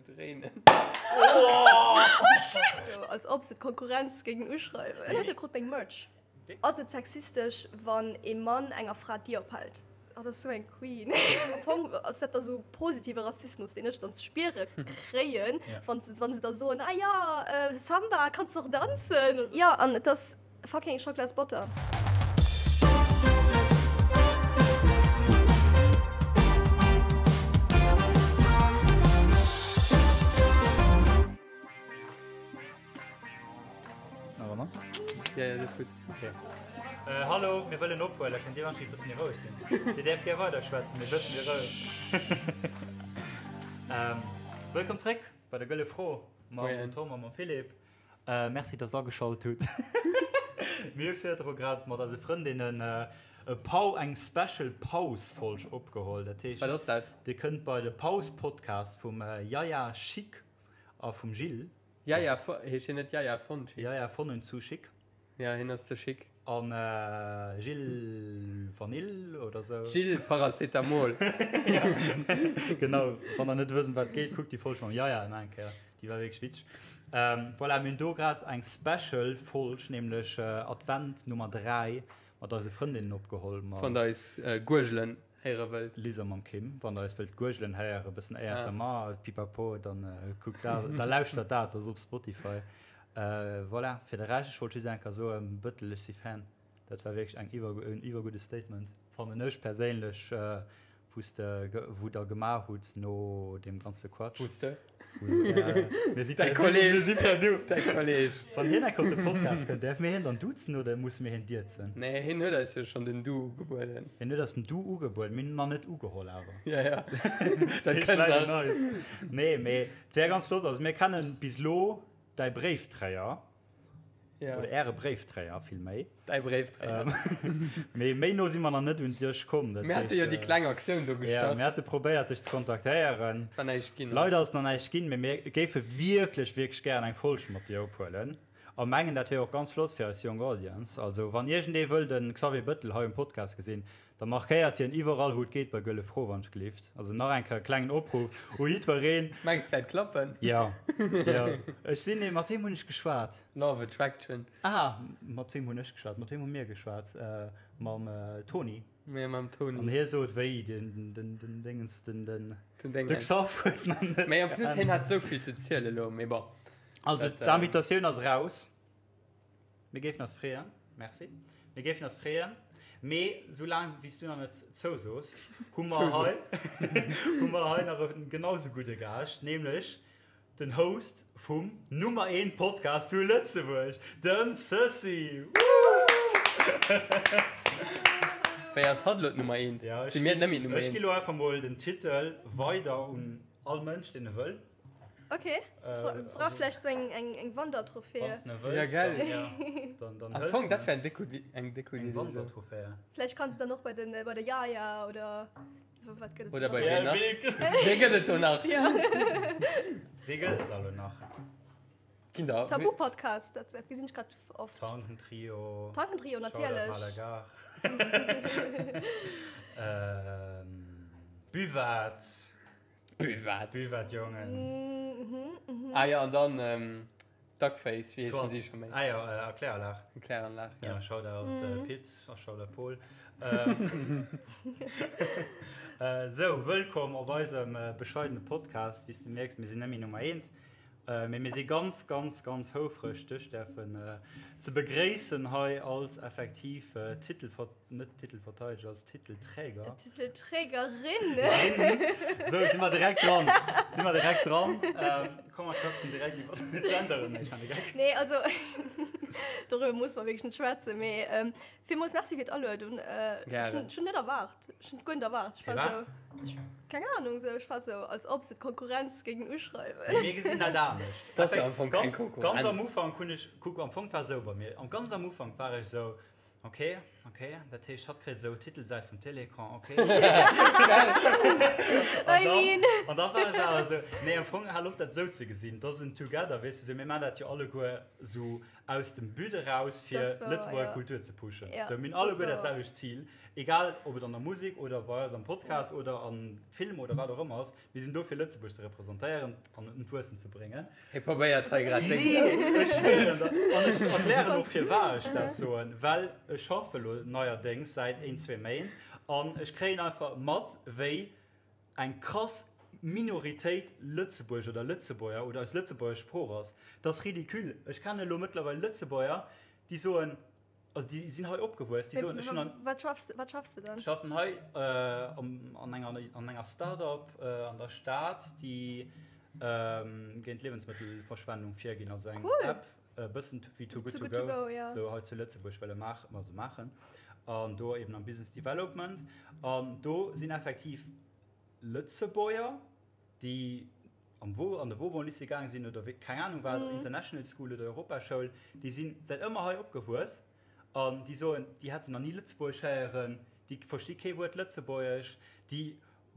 dréinen. Als ob se d'Konkurrenz géingen uschreiwen. Ech hat krut meng Merch. Ass et sexistesch wann ee Mann enger Fra d'Dier ophält? Hatt ass sou eng Queen. Am Fong ass dat da sou positive Rassismus deen ech dann ze spiere kréien, wann se wann se da soen, ah ja Samba, kanns de och danzen? Jo, an et ass Fucking Chocolat's Butter. Nach ëmmer? Ja, ja, dat ass gutt. Okay. Äh, hallo, mir wëllen ophuelen. Kënnt Dir anscheinend e bësse méi roueg sinn? Dir däerft gär weider schwätzen, mee e bësse méi roueg. ähm, wëllkomm zréck bei der Gëlle Fro mam Moien. Tom a mam Philippe. Merci dass der ageschalt hutt. Mir hu virdru grad mat eise Frëndinnen e Pau eng Special Paus Folg opgeholl. Dat heescht, Wat ass dat? Dir kënnt bei de Paus Podcast vum Yaya Chic a vum Gilles. Yaya, heescht hien net Yaya von Chic? Yaya von und zu Chic. Ja, hien ass ze chic. An Gilles Vanille oder sou. Gilles Paracetamol. Genau, wann der net wësst em wat et geet, kuckt déi Folg mam Yaya nach eng Kéier, déi war wierklech witzeg. Voilà, mir hunn do grad eng Special Folg, nämlech Advent Nummer 3 mat eise Frëndinnen opgeholl, mam. Wann der eis Guergelen héiere wëllt. Liz a mam Kim. Wann der eis wëllt guergelen héieren, e bëssen ASMR, pipapo, dann kuckt dat, da lauschtert dat, dat ass op Spotify. Voilà, fir de Rescht, ech wollt just eng Kéier soen, Bëttel, ech si Fan. Dat war wierklech eng iwwer, en iwwergudde Statement, fannen ech perséinlech, wou s de, wou der gemaach hutt no deem ganze Quatsch. Wou s de? Mir si Däi per du, Kolleg. mir si per du. Däi Kolleg. Wann hien eng Kéier op de Podcast kënnt, däerfe mir hien dann duzen oder musse mir hien dierzen? Nee, hien huet eis jo schonn den Du ugebueden. Hien huet eis den Du ugebueden, mir hunn en nach net ugeholl awer. Ja, ja. Dat kënnt nach. Nee, mee et wär ganz flott. Also mir kennen bis elo Däi Bréifträier, ja. oder äre Bréifträier villméi. Däi Bréifträier. Mee méi no si mer nach net un dech komm. Mir hate jo déi kleng Aktioun do gestart. Ja, mir hate probéiert dech ze kontaktéieren. Et war näischt ginn. Leider ass nach näischt ginn, mee mir géife wierklech, wierklech gären eng Folg mat dir ophuelen. A mengen, dat wier och ganz flott fir eis jonk Audience. Also wann iergendee wëll de Xavier Bettel hei um Podcast gesinn, Da markéiert hien iwwerall wou et geet bei Gëlle Fro wann ech gelift. Also nach eng Kéier e klengen Opruff u jiddwereen. Mengs d'wäert klappen? Jo, jo. Ech sinn ee, mat weem hunn ech geschwat? Law of Attraction. Ah, mat weem hunn ech geschwat? Mat weem hu mir geschwat? Mam Toni. Mir mam Toni. An hie sot, wéi den, den, den Déngens, den, den, Den Déngens. de Xav huet nach net. Mee en plus hien hat esou vill ze zielen elo, mee bon. Also Dat, d'Invitatioun ass raus. Mir géifen eis freeën. Merci. Mir géifen eis freeën. Mee soulaang wéi s du nach net zousoos, hu mer hei, hu mer hei nach e genau sou gudde Gaascht, nämlech den Host vum Nummer eent Podcast zu Lëtzebuerg, dem Sëssi. Wéi ass hatt elo d'Nummer eent? Ja, Si mir net méi d'Nummer ech eent? gi lo einfach mol den Titel weider un all Mënsch, deen e wëll. Okay, brauch vläicht sou eng, eng, eng Wandertrophäe. Ja, gell. Am Fong, dat wär eng déck gutt, eng déck gutt Idee. Eng Wandertrophäe. Vläicht kanns de dann och bei den, bei der Yaya oder wat gëtt et Oder do bei nach? wien nach? Wee gëtt et do nach? Ja. Wee gëtt et da lo nach? Ginn der. Tabu-Podcast, dat, dat gesinn ech grad oft. Tankentrio. Tankentrio, natierlech. Shoutout à la gare. Buvette. Buvette. Buvette, Jongen. Mhm, mhm. Ah ja, an dann ähm, Duckface, wéi heeschen si scho méi? Ah ja, äh, Erkläranlag. Erkläranlag, ja. Ja, Shoutout mm. äh, Pit a Shoutout Paul. Ähm, äh, so, wëllkomm op eisem äh, bescheidene Podcast. Wéi s du mierks, mir sinn net méi Nummer 1. Äh, mee mir si ganz, ganz, ganz houfreg, dech däerfen äh, ze begréissen hei als effektiv äh, Titelver net Titelverteideger, als Titelträger. Titelträgerin. So, si mer direkt dran. Si mer direkt dran. Ähm, komm, mer schwätzen direkt iwwer d'Genderen. Nee, ech man de Geck. Nee, also, dorüwer muss mer wierklech net schwätzen, mee ähm, villmools Merci fir d'Aluedung. Äh, ech Gären. hunn ech hunn net erwaart. Ech hunn guer net erwaart. Ech war Firwat? sou, ech, keng Ahnung, sou, ech war sou, als ob se d'Konkurrenz géingen uschreiwen. Mee mir gesinn dat anescht. Dat ass jo am Fong keng Konkurrenz. Ganz am Ufank hunn ech, kuck, am Fong war sou bei mir, am ganz am Ufank war ech sou, Ok, ok, dat heescht hatt kritt esou Titelsäit vum Télécran, ok. I mean. An da war ech awer esou, nee am Fong hal op dat esou ze gesinn, dat ass en Together, weess de, esou mir maachen dat jo alleguer esou. Aus dem But eraus, fir Lëtzebuerger Kultur ze pushen. Sou, mir hunn alleguer dat selwecht Zil, egal ob et an der Musek oder bei eis am Podcast oder am Film oder wat och ëmmer ass, mir sinn do fir Lëtzebuerg ze representéieren an un d'Wuessen ze bréngen. Hie probéiert hei grad déng. Nee, ech schwéieren der. An ech erklären och firwat ech dat soen, well ech schaffe lo neierdéngs säit een, zwee Méint an ech kréien einfach mat, wéi eng krass Minoritéit Lëtzebuerg oder Lëtzebuerger oder eis lëtzebuergesch Sprooch ass. Dat ass ridicule. Ech kenne elo mëttlerweil Lëtzebuerger, déi soen, also déi sinn hei opgewuess, déi soen, ech hunn an. Wat schaffs, wat schaffs de dann? Ech schaffen hei an enger, an enger Start-up an der Stad, déi géint Liewensmëttelverschwendung virginn, also eng App, e bëssen wéi Too Good To Go, sou hei zu Lëtzebuerg wëlle maachen, also maachen an do eben am Business Development an do sinn effektiv Lëtzebuerger, déi am Wo an de Vauban Lycée gaange sinn oder wéi keng Ahnung wat, International School oder Europaschoul, déi sinn säit ëmmer hei opgewuess an déi soen, déi hätten nach ni Lëtzebuergesch héieren, déi versti kee Wuert Lëtzebuergesch, déi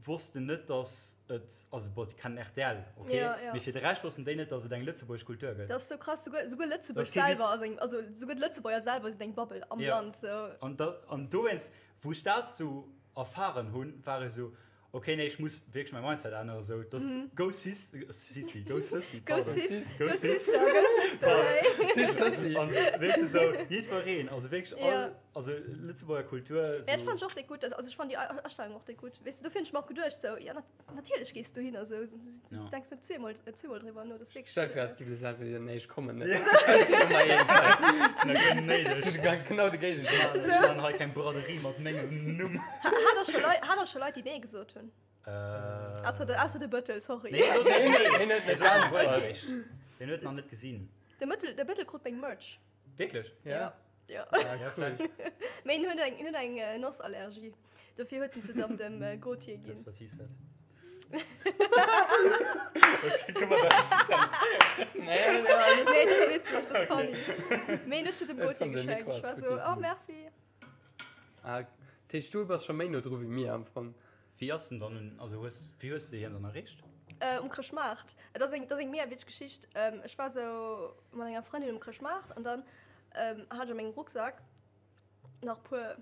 wossten net dass et, also bon déi kennen rtl ok, ja, ja. mee fir de Rescht wossten déi net dass et eng lëtzebuergesch Kultur gëtt. Dat ass sou krass, souguer, souguer Lëtzebuerg selwer ass eng, also souguer d'Lëtzebuerger selwer sinn eng Bubble am ja. Land sou. An da, an dowéinst wou ech dat sou erfahren hunn, war ech sou ok nee ech muss wierklech mäi Mindset änneren sou, dass go sis, sissi, go sissi, go pardon, sis, go go sis, sister, go sister, hey. Sis sissi. An weess de sou jiddwereen, also wierklech all. Ja. Also Lëtzebuerger Kultur. Mä ech fand och déi gutt, also ech fand déi Astellung och déi gutt. Weess du, do hunn ech mer och geduecht sou, ja natierlech gees du hin a sou, du denks net zweemol, zweemol driwwer no, dat ass wierklech. Stell vir, et giff elo selwer soen, nee ech kommen net. Ech sinn Nummer eent hei. Genau de Géigendeel. Ech man hei keng Braderie mat mengem Numm. Hat der scho Leit, hat der scho Leit déi nee gesot hunn? Ausser de, ausser de Bëttel, sorry. Nee, nee, nee, hien huet net geantwort. Hien huet nach net gesinn. De Mëttel, de Bëttel krut meng Merch. Wierklech? Ja. Ja. Ah, cool. Mee en huet eng, en huet eng äh, Nossallergie. Dofir huet en se dann dem äh, Gauthier ginn. That's what he said. Okay, können wir das zensieren? Nee, nee, Nee, das ist witzig, das ist funny. Mee en huet se dem Jetzt Gauthier kommt der geschenkt. Mikro Ich war ass so, gut. oh, merci. Ah, dat heescht, du bass scho méi no dru wéi mir am Fong. Wéi ass den dann un, also hues, wéi hues de hien dann erreecht? Äh, um Chrëschtmaart. Et ass eng, dat ass eng mega witzeg Geschicht. Ähm, ech war sou mat enger Frëndin um Chrëschtmaart an dann ähm, hat ech a mengem Rucksack nach puer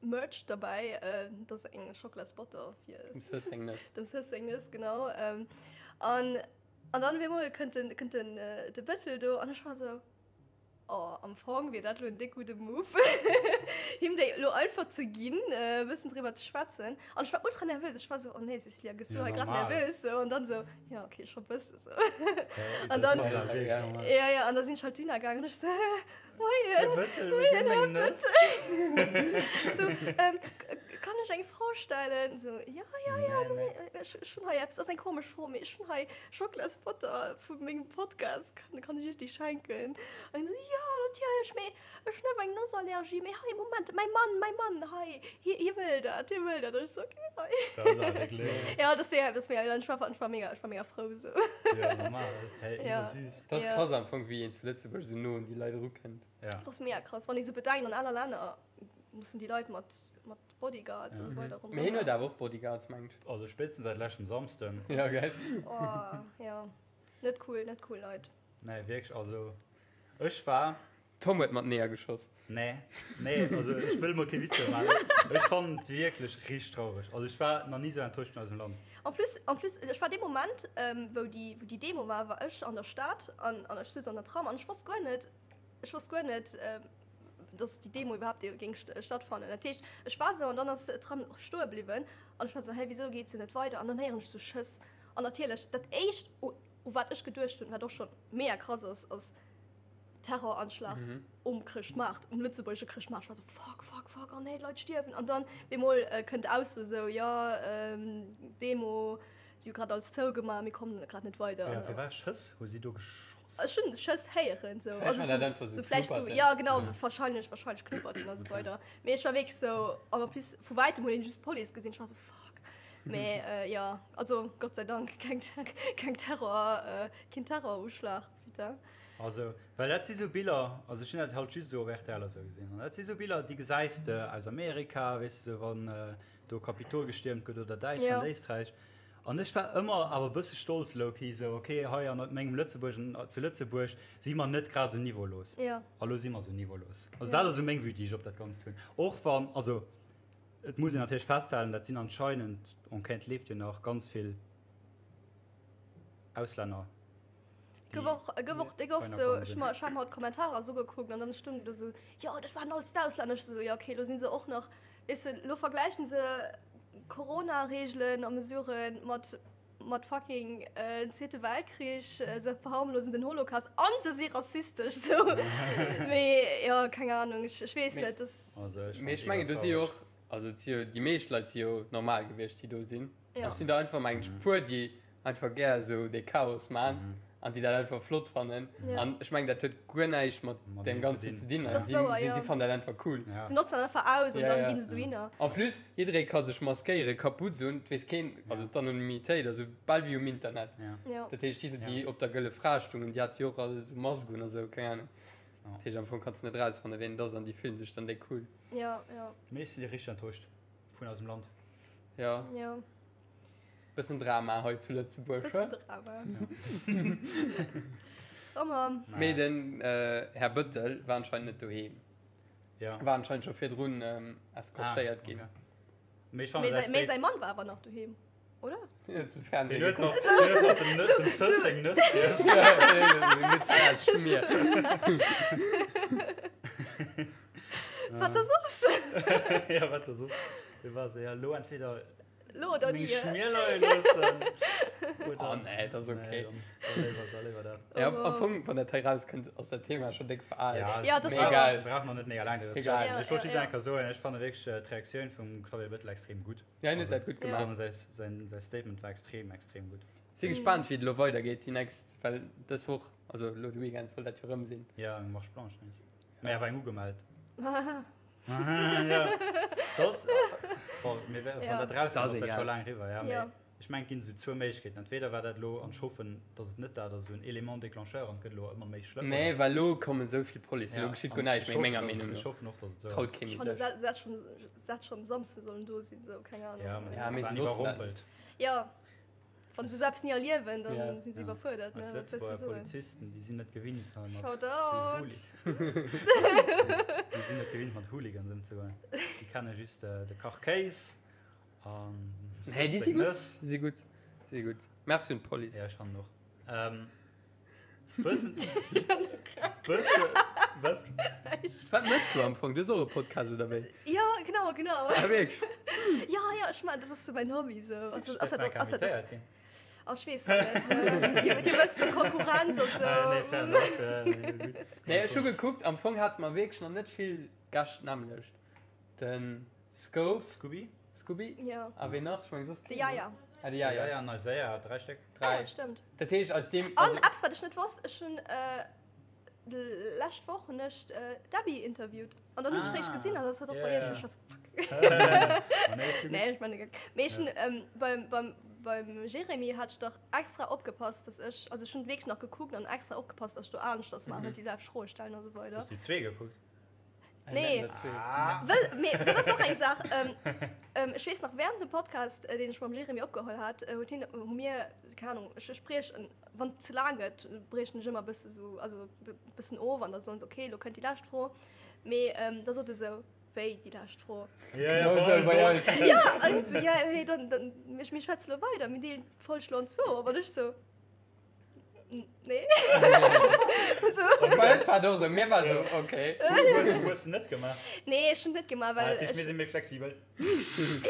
Merch derbäi. Äh, dat ass eng Schocklasbotter fir Dem Sëss seng Nëss. dem Sëss seng Nëss, genau. Ähm, an, an dann op eemol kënnt den, kënnt den, äh, de Bëttel do an ech war sou, Oh, am Fong wier dat lo en déck gudde Move, him déi lo einfach ze ginn, e bëssen driwwer ze schwätzen. An ech war ultra nervös. Ech war sou, oh nee, Cécilia, gëss du Ja, hei grad normal. nervös? Sou, an dann sou, ja, okay, scho bësse sou. An An dann, Ja, Ja. ja, ja, an da sinn ech halt dohinner gaangen an ech sou, Moien, Bëttel, moien, meng Här Nëss. Bëttel. Sou, ähm, kann ech eng Fro stellen? Sou, ja, ja, ja, Nee, nee. ech, ech hunn hei eppes, ass eng komesch Fro, mee ech hunn hei Schocklasbotter vu mengem Podcast. Kann, kann ech iech déi schenken? An si, jo, natierlech, mee ech hunn awer eng Nossallergie. Mee hei, Moment, mäi Mann, mäi Mann, hei, hie, hie wëll dat, hie wëll dat. An ech so, okay, hei. Dat ass awer léif. Ja, das wär, das wär, ech war, ech war mega, ech war mega frou sou. Ja, normal. Hey, Ja. iwwer süß. Dat ass Ja. krass am Fong, wéi een zu Lëtzebuerg esou no un déi Leit erukënnt. Ja. Dat ass mega krass. Wann ee sou bedenkt, an aner Länner mussen déi Leit mat, mat Bodyguards Ja. a sou weider ronderëm. Mee hien huet awer och Bodyguards, mengt. Also spéitstens säit leschtem Samsden. Ja, gell? Oh, ja. Net cool, net cool, Leit. Nee, wierklech, also ech war. Tom huet mat Neeër geschoss. Nee, nee, also ech wëll mol kee Witz driwwer maachen. Ech fannen et wierklech richteg traureg. Also ech war nach ni esou enttäuscht vun eisem Land. En plus, en plus, ech war dee Moment, wou déi, wou déi Demo war, war ech an der Stad an, an ech souz an der Tram an ech wosst guer net, ech wosst guer net, dass déi Demo iwwerhaapt géing stattfannen. Dat heescht, ech war esou an dann ass d'Tram och stoe bliwwen an ech war esou, hä, wisou geet se net weider? An dann héieren ech esou Schëss. An natierlech, dat éischt, u wat ech geduecht hunn, wat och schonn mega krass ass, ass Terroranschlag um Chrëschtmaart, um lëtzebuergesche Chrëschtmaart. Ech war esou, fuck, fuck, fuck, oh nee, d'Leit stierwen. An dann bemol kënnt d'Ausso esou, jo, Demo, si hu grad alles zougemaach, mir kommen grad net weider. Jo, firwat Schëss? Hu si do geschoss? Ech hunn Schëss héieren, esou. Vläicht waren dat einfach esou esou vläicht esou, Knupperten. jo, genau, wahrscheinlech, wahrscheinlech Knupperten a sou weider. Mee ech war wierklech esou, an en plus vu wäitem huet een just d'Police gesinn, ech war esou, fuck. Mee jo, also Gott sei Dank keng, keng Terror, keen Terroruschlag, putain. Also, well dat si sou Biller, also ech hunn dat halt just esou op rtl a sou gesinn, an dat si sou Biller, déi gesäis de aus Amerika, weess de, wann do Kapitol gestiermt gëtt oder Däitschland, Ja. Éisträich. An ech war ëmmer awer e bësse stolz low-key, sou ok, hei an mengem Lëtzebuerg, zu Lëtzebuerg si mer net grad sou niveaulos. Ja. A lo si mer sou niveaulos. Also Ja. dat ass sou meng Vue, déi ech op dat Ganzt hunn. Och wann, also et muss een natierlech festhalen, dat sinn anscheinend, Enquête leeft jo nach, ganz vill Auslänner, déi Gouf och, gouf och déck oft heihinner sou, komm ech sinn. ma ech hat mer d'Kommentarer sou gekuckt an dann stung do sou, jo dat waren alles d'Auslänner. Ech sou, jo okay, lo sinn se och nach Weess de, lo vergläichen se Corona-Reegelen a Mesuren mat mat fucking Zweete Weltkrich, se verharmlosen den Holocaust an se si rassistesch sou. Mee jo, keng Ahnung, ech ech weess net, dass. Mee ech mengen do si jo och, also et si jo, déi meescht Leit si jo normal gewiescht déi do sinn. Ja. Et sinn der einfach mengen ech puer déi einfach gär esou dee Chaos man an déi dat einfach flott fannen. Ja. An ech mengen dat huet guer näischt mat Mat deem deem ze Ganzen dinn. ze dinn. Das An si, wouer, si, ja. si fannen dat einfach cool. Ja. Se notzen einfach aus an Ja, dann ja. ginn se dohinner. En plus, jidderee ka sech maskéieren, Kapuz un, et weess keen, also d'Anonymitéit ass esou bal wéi um Internet. Ja. Ja. Dat heescht, jidder, Ja. déi op der Gëlle Fra stungen, déi hat jo och all esou Mask un a sou, keng Ahnung. Ja. Dat heescht, am Fong kanns de net rausfannen, ween et ass an déi fillen sech dann déck cool. Ja, ja, Mee ech si richteg enttäuscht vun eisem Land. Ja. Ja. Bëssen Drama hei zu Lëtzebuerg. Bëssen Drama. Oh Mann. Mee den äh, Här Bëttel war anscheinend net doheem. Ja. War anscheinend scho virdrun ähm, eskortéiert ah, ginn. Okay. Mee, ich fand, Mee säi, mee säi Mann war awer nach doheem, oder? Ja, zu Fernsehen Den huet geguckt. nach, den huet nach dem Nëss, dem Zëss seng Nëss giess. Mit Schmier. Wat da soss? Ja, wat da soss? Du war se ja lo entweder Lo oder meng nie. Schmier leie loossen. Oder Oh nee, dat ass Nee, okay. dann, dann léiwer, dann léiwer dat. Ja, am Fong, wann dat hei rauskënnt, ass dat Thema schon déck veraalt. Ja, Ja, das Mee war- egal. Wir brauchen noch net mega laang driwwer ze Egal. schwätzen. Ja, Ech wollt ja, just ja. eng Kéier soen, ech fanne wierklech äh, d'Reaktioun vum Xavier Bettel extrem gutt. Ja, hien huet dat gutt Ja. gemaach. Also, säi, säin, säi Statement war extrem, extrem gutt. Si gespaant, wéi et elo weidergeet, déi nächst, well dës Woch, also elo de Weekend soll dat jo rëm sinn. Ja, eng Marche blanche nees. Mee awer eng ugemellt. Ja, das, bon, mir wär, Ja. wann dat draussen Das ass, dat egal. scho laang riwwer. Ja, mee Ja. ech mengen, et ginn esou zwou Méiglechkeeten. Entweder war dat elo, an ech hoffen, datt et net dat ass, esou en Élément déclencheur an et gëtt elo ëmmer méi schlëmm. Nee, well elo kommen esou vill Police, elo Ja, geschitt an guer näischt ech méi, menger hoffen, dass- Meenung Ech no. hoffen och, datt et esou Traut ass. kee Ich méi fand, sech. se se schon, se hätt schon Samsde sollen do sinn, so, keng Ahnung. Ja, mee Ja, mee se si waren wossten dat iwwerrompelt. Ja, wann se selbst nie erliewen, dann Ja. sinn se Ja. iwwerfuerdert. Eis Ne? Was willst du Lëtzebuerger soen? Polizisten, déi sinn net gewinnt mat Shoutout! Déi sinn net gewinnt mat Hooligans ëmzegoen. Déi kenne just de Kachkéis an Nee, déi si gutt. Si si gutt. Si si gutt. Merci un d'Police. Ja, ech fannen och. Ähm, bëssen, bëssen, was? Wat mëss du am Fong? Du hues och e Podcast oder wéi? Ja, genau, genau. Ah, wierklech? Ja, ja, ech man, dat ass so mäin Hobby so. Ass dat, ass dat, Dierf ass dat, invitéiert ginn? oh, ech weess net. Dir, dir wësst so Konkurrenz und so. Ah, nee, fair enough. Ja, nee, gutt. Nee, ech hu gekuckt, am Fong hate mer wierklech nach net vill Gäscht, nämlech den Scope, Scooby? Scooby? Ja. A ween nach? Ech meng soss De Jaja. Ah, de Jaja. Jaja an Isaiah, 3 Stéck. Ah, ja, 3. stimmt. Dat heescht, aus deem. An Also, eppes, wat ech net wosst, ech hunn äh, lescht Woch hunn ech äh, d'Abby interviewt. An dann hunn ech Ah. réischt gesinn, dass hat och Ja, bei iech. ja. Ech war so, fuck. Ah, nee, ist Nee, ich meine, Gag. Mee ech hunn, ähm, beim, beim, beim Jeremy hat ech dach extra opgepasst, dass ech, also ech hunn wierklech nach gekuckt an extra opgepasst, dass ech do aneschters maachen, Mhm. net déi selwecht Froe stellen an esou weider. Hues du déi zwee gekuckt? Nee. Ah. Well, mee, dat ass och eng Saach. Ähm, ähm, ech weess nach, während dem Podcast, äh, deen ech mam Jeremy opgeholl hat, äh, huet hien, hu mir, keng Ahnung, ech, ech briechen, wann et ze laang gëtt, briechen ech ëmmer e bësse sou, also e bëssen of an da soen se, okay, lo kënnt déi lescht Fro. Mee ähm, da sot e sou, wéi déi lescht Fro? Ja, ja, Genau bei sou bei eis och. eis. Ja, an so, ja, hey, dann, dann, mir, mir schwätze lo weider, mir deelen d'Folg lo an zwou op. An ech sou, Nee. so. Bei uns war doch so, mir war so, okay. Du hues net gemaach? Nee, ech hun net gemaach, well. Ah, dat heescht, mir si méi flexibel.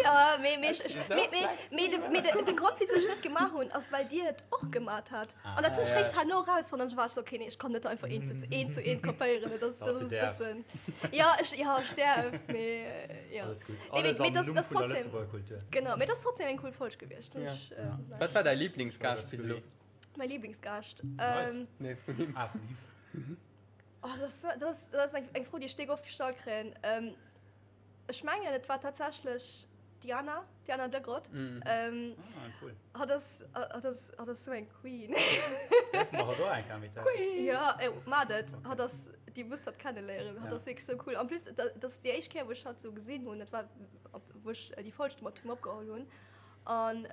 Ja, mee, mee, mee, mee, mee, de, mee de, de Grond, wieso ech net gemaach hunn, ass, well Dir et och gemaat hat. Ah, an dat hunn ech réischt herno rausfonnt an ech war so, okay, nee, ech kann net einfach eent zu eent zu eent kopéieren. Dat ass, dat ass e bëssen. Ja, ech, ja, ech däerf, mee, ja. Alles gutt. Nee, mee, Alles mee am das, Numm das vun der trotzdem. Lëtzebuerger Kultur. Genau, mee dat ass trotzdem eng cool Folg gewiescht. Ja. Ech, äh, Wat war däi Lieblingsgaascht bis elo? Mein Lieblingsgaascht. Nice. Ähm, Nee, vun him. Ah, vun him. oh, das, das, das ass eng, eng Fro, déi ech déck oft gestallt kréien. Ähm, ech mengen, et war tatsächlech d'Diana, Diana Degrott. Mm. Ähm, Ah, cool. hatt ass, hatt ass, hatt ass sou eng Queen. Därfe mer hatt och eng Kéier invitéieren? Ja, äh, maat et. Okay. Hatt ass, Dir musst hatt kenneléieren. Hatt Ja. ass wierklech sou cool. En plus, dat, dat ass déi éischt Kéier, wou ech hatt sou gesinn hunn. Dat war, wou ech déi Folg do mat him opgeholl hunn. An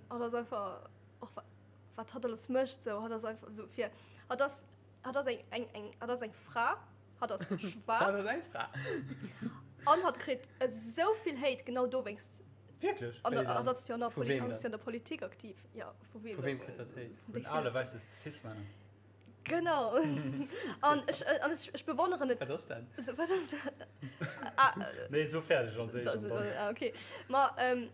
hatt ass einfach och wat hatt alles mécht sou, hatt ass einfach sou fir hatt ass hatt ass eng eng eng hatt ass eng Fra, hatt ass schwaarz. Hatt ass eng Fra. An hatt kritt esou vill Hate genau dowéinst. Wierklech? An hatt ass jo an der Vu weem Poli ass dann? jo an der Politik aktiv. Jo, vu weem? Vu weem kritt hatt Hate? Vun ale wäisse Cis-Männer. Genau. An ech an ech ech bewonneren et. Wat ass dat? So, wat ass dat? Ah, Nee, so fäerdeg an so, so, ah, okay. Ma ähm,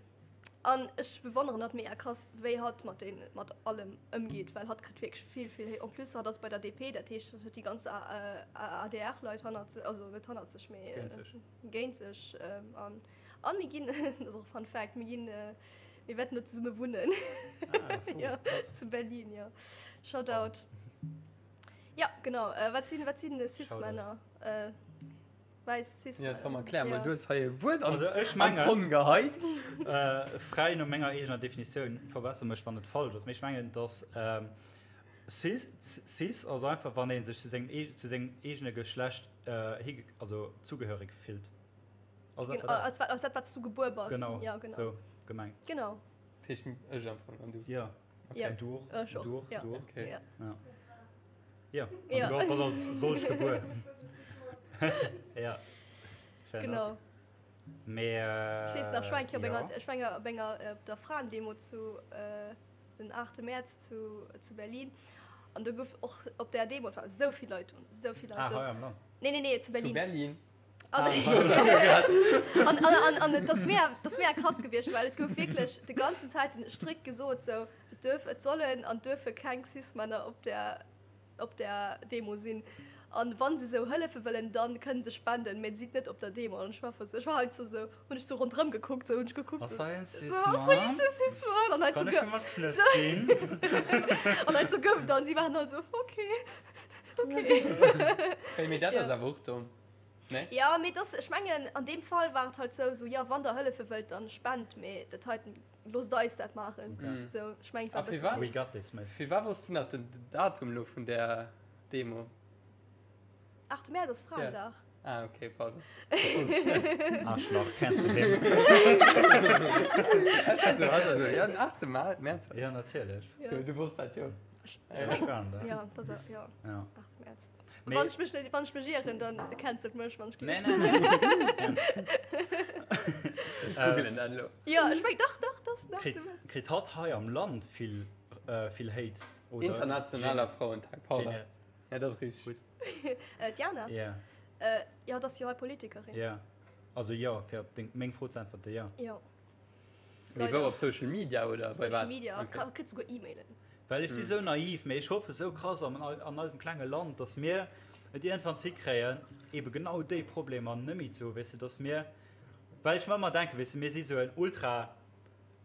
an ech bewonneren dat mega krass, wéi hatt mat den mat allem ëmgeet, well hatt kritt wierklech vill vill Hate. En plus hatt ass bei der DP, dat heescht, hatt huet déi ganz ADR-Leit hannert sech, also net hannert sech, mee Géint sech. géint sech. Ähm, an an mir ginn, dat ass och e Fun Fact, mir ginn äh, Mir wäerten do zesumme wunnen. Ah, cool. ja, Krass. zu Berlin, ja. Shoutout. Ja, genau. Äh, wat sinn, wat sinn Cis-Männer? Äh, wäiss Cis-Männer. Ja, Tom, erklär mal, Ja. du hues hei e Wuert an, Also ech an mengen, d'Ronn geheit. äh, fräi no menger eegener Definitioun, verbesser mech, wann et falsch ass, mee ech mengen, dass ähm, cis, cis ass einfach, wann ee sech zu sengem, eeg- zu sengem eegene Geschlecht äh, hige, also zugehörig fillt. Also, als, als dat wat du gebuer bass. Genau, ja, genau. So, gemengt. Genau. Dat heescht ech am Fong an du. Ja. Okay. Ja. Du och. Ech och. Du och. Ja. Du och. Okay. Ja. Ja. Ja. Ja. Du bass als solch gebuer. ja. Fair Genau. enough. Mee, äh, Ech weess nach, ech war eng Kéier op ja. enger, ech war enger, op enger, äh, op der Fraendemo zu, äh, den 8. Mäerz zu, zu Berlin. An do gouf och op där Demo, et waren esou vill Leit do, esou vill Leit Ah, do. hei am Land. Nee, nee, nee, zu Berlin. Zu Berlin. An, an, an, an, an et ass mega, das mega krass gewiescht, well et gouf wierklech de ganzen Zäiten strikt gesot, sou, et duerf, et sollen an duerfe keng Cis-Männer op der, op der Demo sinn. An wann se sou hëllefe wëllen, dann kënnen se spenden, mä sidd net op der Demo. An ech war sou, ech war halt sou, sou hunn ech sou ronderëm gekuckt, sou hunn ech gekuckt, Ass hei en sou, ass hei Cis-Mann? e Cis-Mann? An halt sou Kann ech ge him mat Schnëss ginn? an halt sou gouf et dann, si waren halt sou, okay, okay. Hey, mee dat Ja. ass awer och domm. Nee? Ja, mee das, ech mengen, an deem Fall war et halt sou, sou, ja, wann der hëllefe wëllt, dann spent, mee dat heiten, loosst eis dat maachen. Okay. Mm. Sou, ech mengen, et A war e fir bëssen. wat? We got this, mate. Fir wat wosst du nach den Datum lo vun där Demo? 8. Mäerz ass Fraendag. Ah, okay, pardon. Dat wosst ech net. Arschlach, cancel him. Ech war sou, also, ja, den 8. Mäerz. Ja, natierlech. Ja. Du, du wosst dat jo. Ja. Fraendag. Ja, das, ja, Ja. 8. Mäerz. Mee- Wann ech mech net, wann ech mech ieren, dann cancelt mech, wann ech Nee, géif. nee, nee. Ech googelen dat elo. Ja, ech meng, dach, dach, das nach. Kritt, kritt hatt hei am Land vill, äh, vill Hate? Oder? Internationaler Frauentag, pardon. Genial. Ja, dat ass richteg. Gutt. Äh, d'Jana? Ja, Äh, ja, das ass jo hei Politikerin. ja. Also ja, fir op deng, meng Fro ze äntwerte, ja. Ja. Mee wou, op Social Media oder bei Social wat? Media, Okay. okay. kritt souguer E-Mailen. Well ech si sou naiv, mee ech hoffe sou krass an, an eisem klenge Land, dass mir et iergendwanns hikréien, ebe genau déi Problemer nëmmi ze hu, weess de, dass mir, well ech mer ëmmer denken, weess de, mir si sou en ultra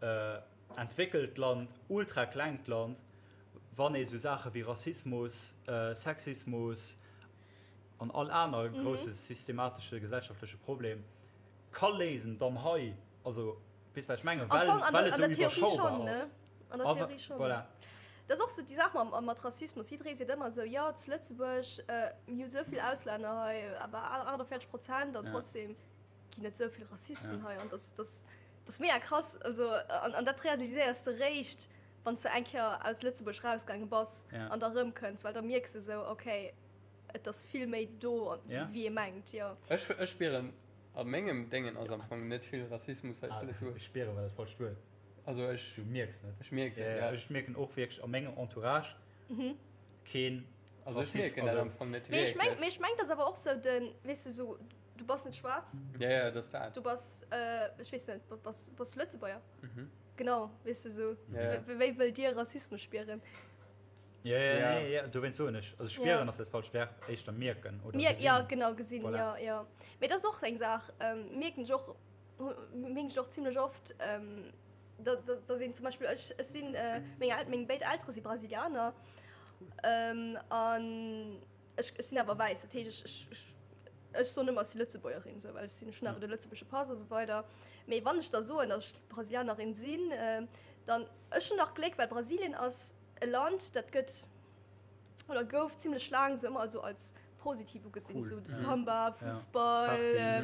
äh, entwéckelt Land, ultra klengt Land, wann ee sou Saache wéi Rassismus, äh, Sexismus an all aner grousse systematesche gesellschaftleche Problem ka léisen, dann hei, also weess wat ech mengen, Am well, Fong an well der, et an sou der Theorie iwwerschaubar schon, ne? ass. An der Awer, Theorie schon. voilà. Dat ass och sou déi Saach mam, mat Rassismus. Jidderee seet ëmmer esou, jo, zu Lëtzebuerg, äh, mir hu sou vill Auslänner hei, awer 48 Prozent an Ja. trotzdem ginn et sou vill Rassisten Ja. hei an das, das, das ass mega krass. Also, an, an dat realiséiers de réischt, wann s de eng Kéier aus Lëtzebuerg rausgaange bass Ja. an da rëmkënns, well da mierks de sou, okay, et ass vill méi do, Ja. wéi ee mengt, jo. Ech, ech spieren a mengem Déngen ass am Fong net vill Rassismus hei zu Lëtzebuerg. Ech spieren war dat falscht Wuert. Also ech, Du mierks net. ech mierks et, Ja, ja. ech mierken och wierklech a mengem Entourage Mhm. keen Also ech Rassist- mierken dat also- am Fong net Mee ech meng, wierklech. mee ech meng, dat ass awer och sou den, weess de, sou, du bass net schwaarz, Ja, ja, dat ass dat. du bass, äh, ech weess net, bass, bass du Lëtzebuerger? Mhm. Genau, weess de, sou, Ja, ja. wéi, wéi wëllt Dir Rassismus spieren? Ja, ja, Ja. ja, ja, dowéinst soen ech, also spieren Ja. ass dat falscht Verb, éischter mierken oder Mir, gesinn. ja, genau, gesinn, Voilà. ja, ja. Mee dat ass och eng Saach, ähm, mierken ech och, mierken ech och zimlech oft, ähm, da, da, dass een zum Beispill, ech, ech sinn, äh, meng El meng béid Eltere si Brasilianer, ähm, an ech, ech sinn awer wäiss, dat heescht, ech, ech, ech, ech soen ëmmer, ech si Lëtzebuergerin, sou, well ech sinn, ech hunn awer de lëtzebuergesche Pass a sou weider. Mee wann ech da soen, dass ech Brasilianerin sinn, äh, dann, ech hunn nach Gléck, well Brasilien ass e Land, dat gëtt oder gouf zimlech laang sou ëmmer also als. positiv ugesinn, sou de Samba, Fussball,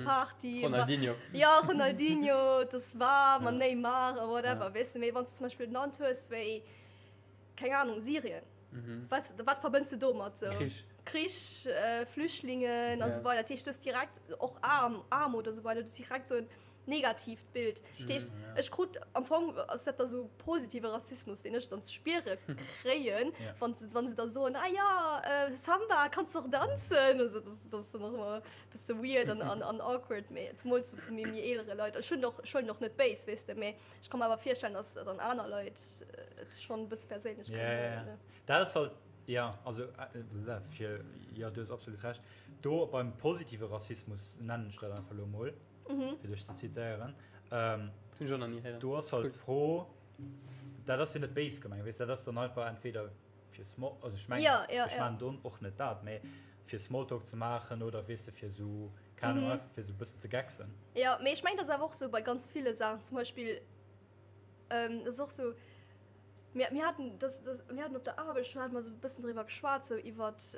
Party, Ronaldinho, jo Ronaldinho, et ass waarm an Neymar a whatever, weess de. Mee wann s de zum Beispill en Land hues wéi, keng Ahnung, Syrien, wat wat verbënns de domat sou? Krich. Krich, Flüchtlingen a sou weider. Dat heescht, du hues direkt och Aarm, Aarmut a sou weider, du hues direkt sou en negatiivt Bild. Dat heescht, ech krut am Fong ass dat da sou positive Rassismus, deen ech dann ze spiere kréien, wann se, wann se da soen, ah ja, Samba, kanns de och danzen? Also dat, dat ass dann och ëmmer e bësse weird an, an, an awkward, mee zemools sou vu méi, méi eelere Leit. Ech hunn och, ech huelen och net béis, weess de, mee ech ka mer awer virstellen, datt dann aner Leit et schonn e bësse perséinlech kënnen huelen, ne? Dat ass halt, jo, also fir, jo, du hues absolut Recht. Do beim positive Rassismus, nennen ech dat einfach elo emol, fir dech ze zitéieren, do ass halt d'Fro, dat ass jo net béis gemengt, weess, dat ass dann einfach entweder fir Small, also ech mengen, ech maachen do och net dat, mee fir Smalltalk ze maachen oder weess de fir esou, keng Ahnung, einfach fir esou e bëssen ze gecksen. Jo, mee ech mengen, dat ass awer och esou bei ganz ville Saachen, zum Beispill, dat ass och esou, mir, mir haten, das, das, mir haten op der Aarbecht, do hate mer esou e bëssen driwwer geschwat, esou iwwert,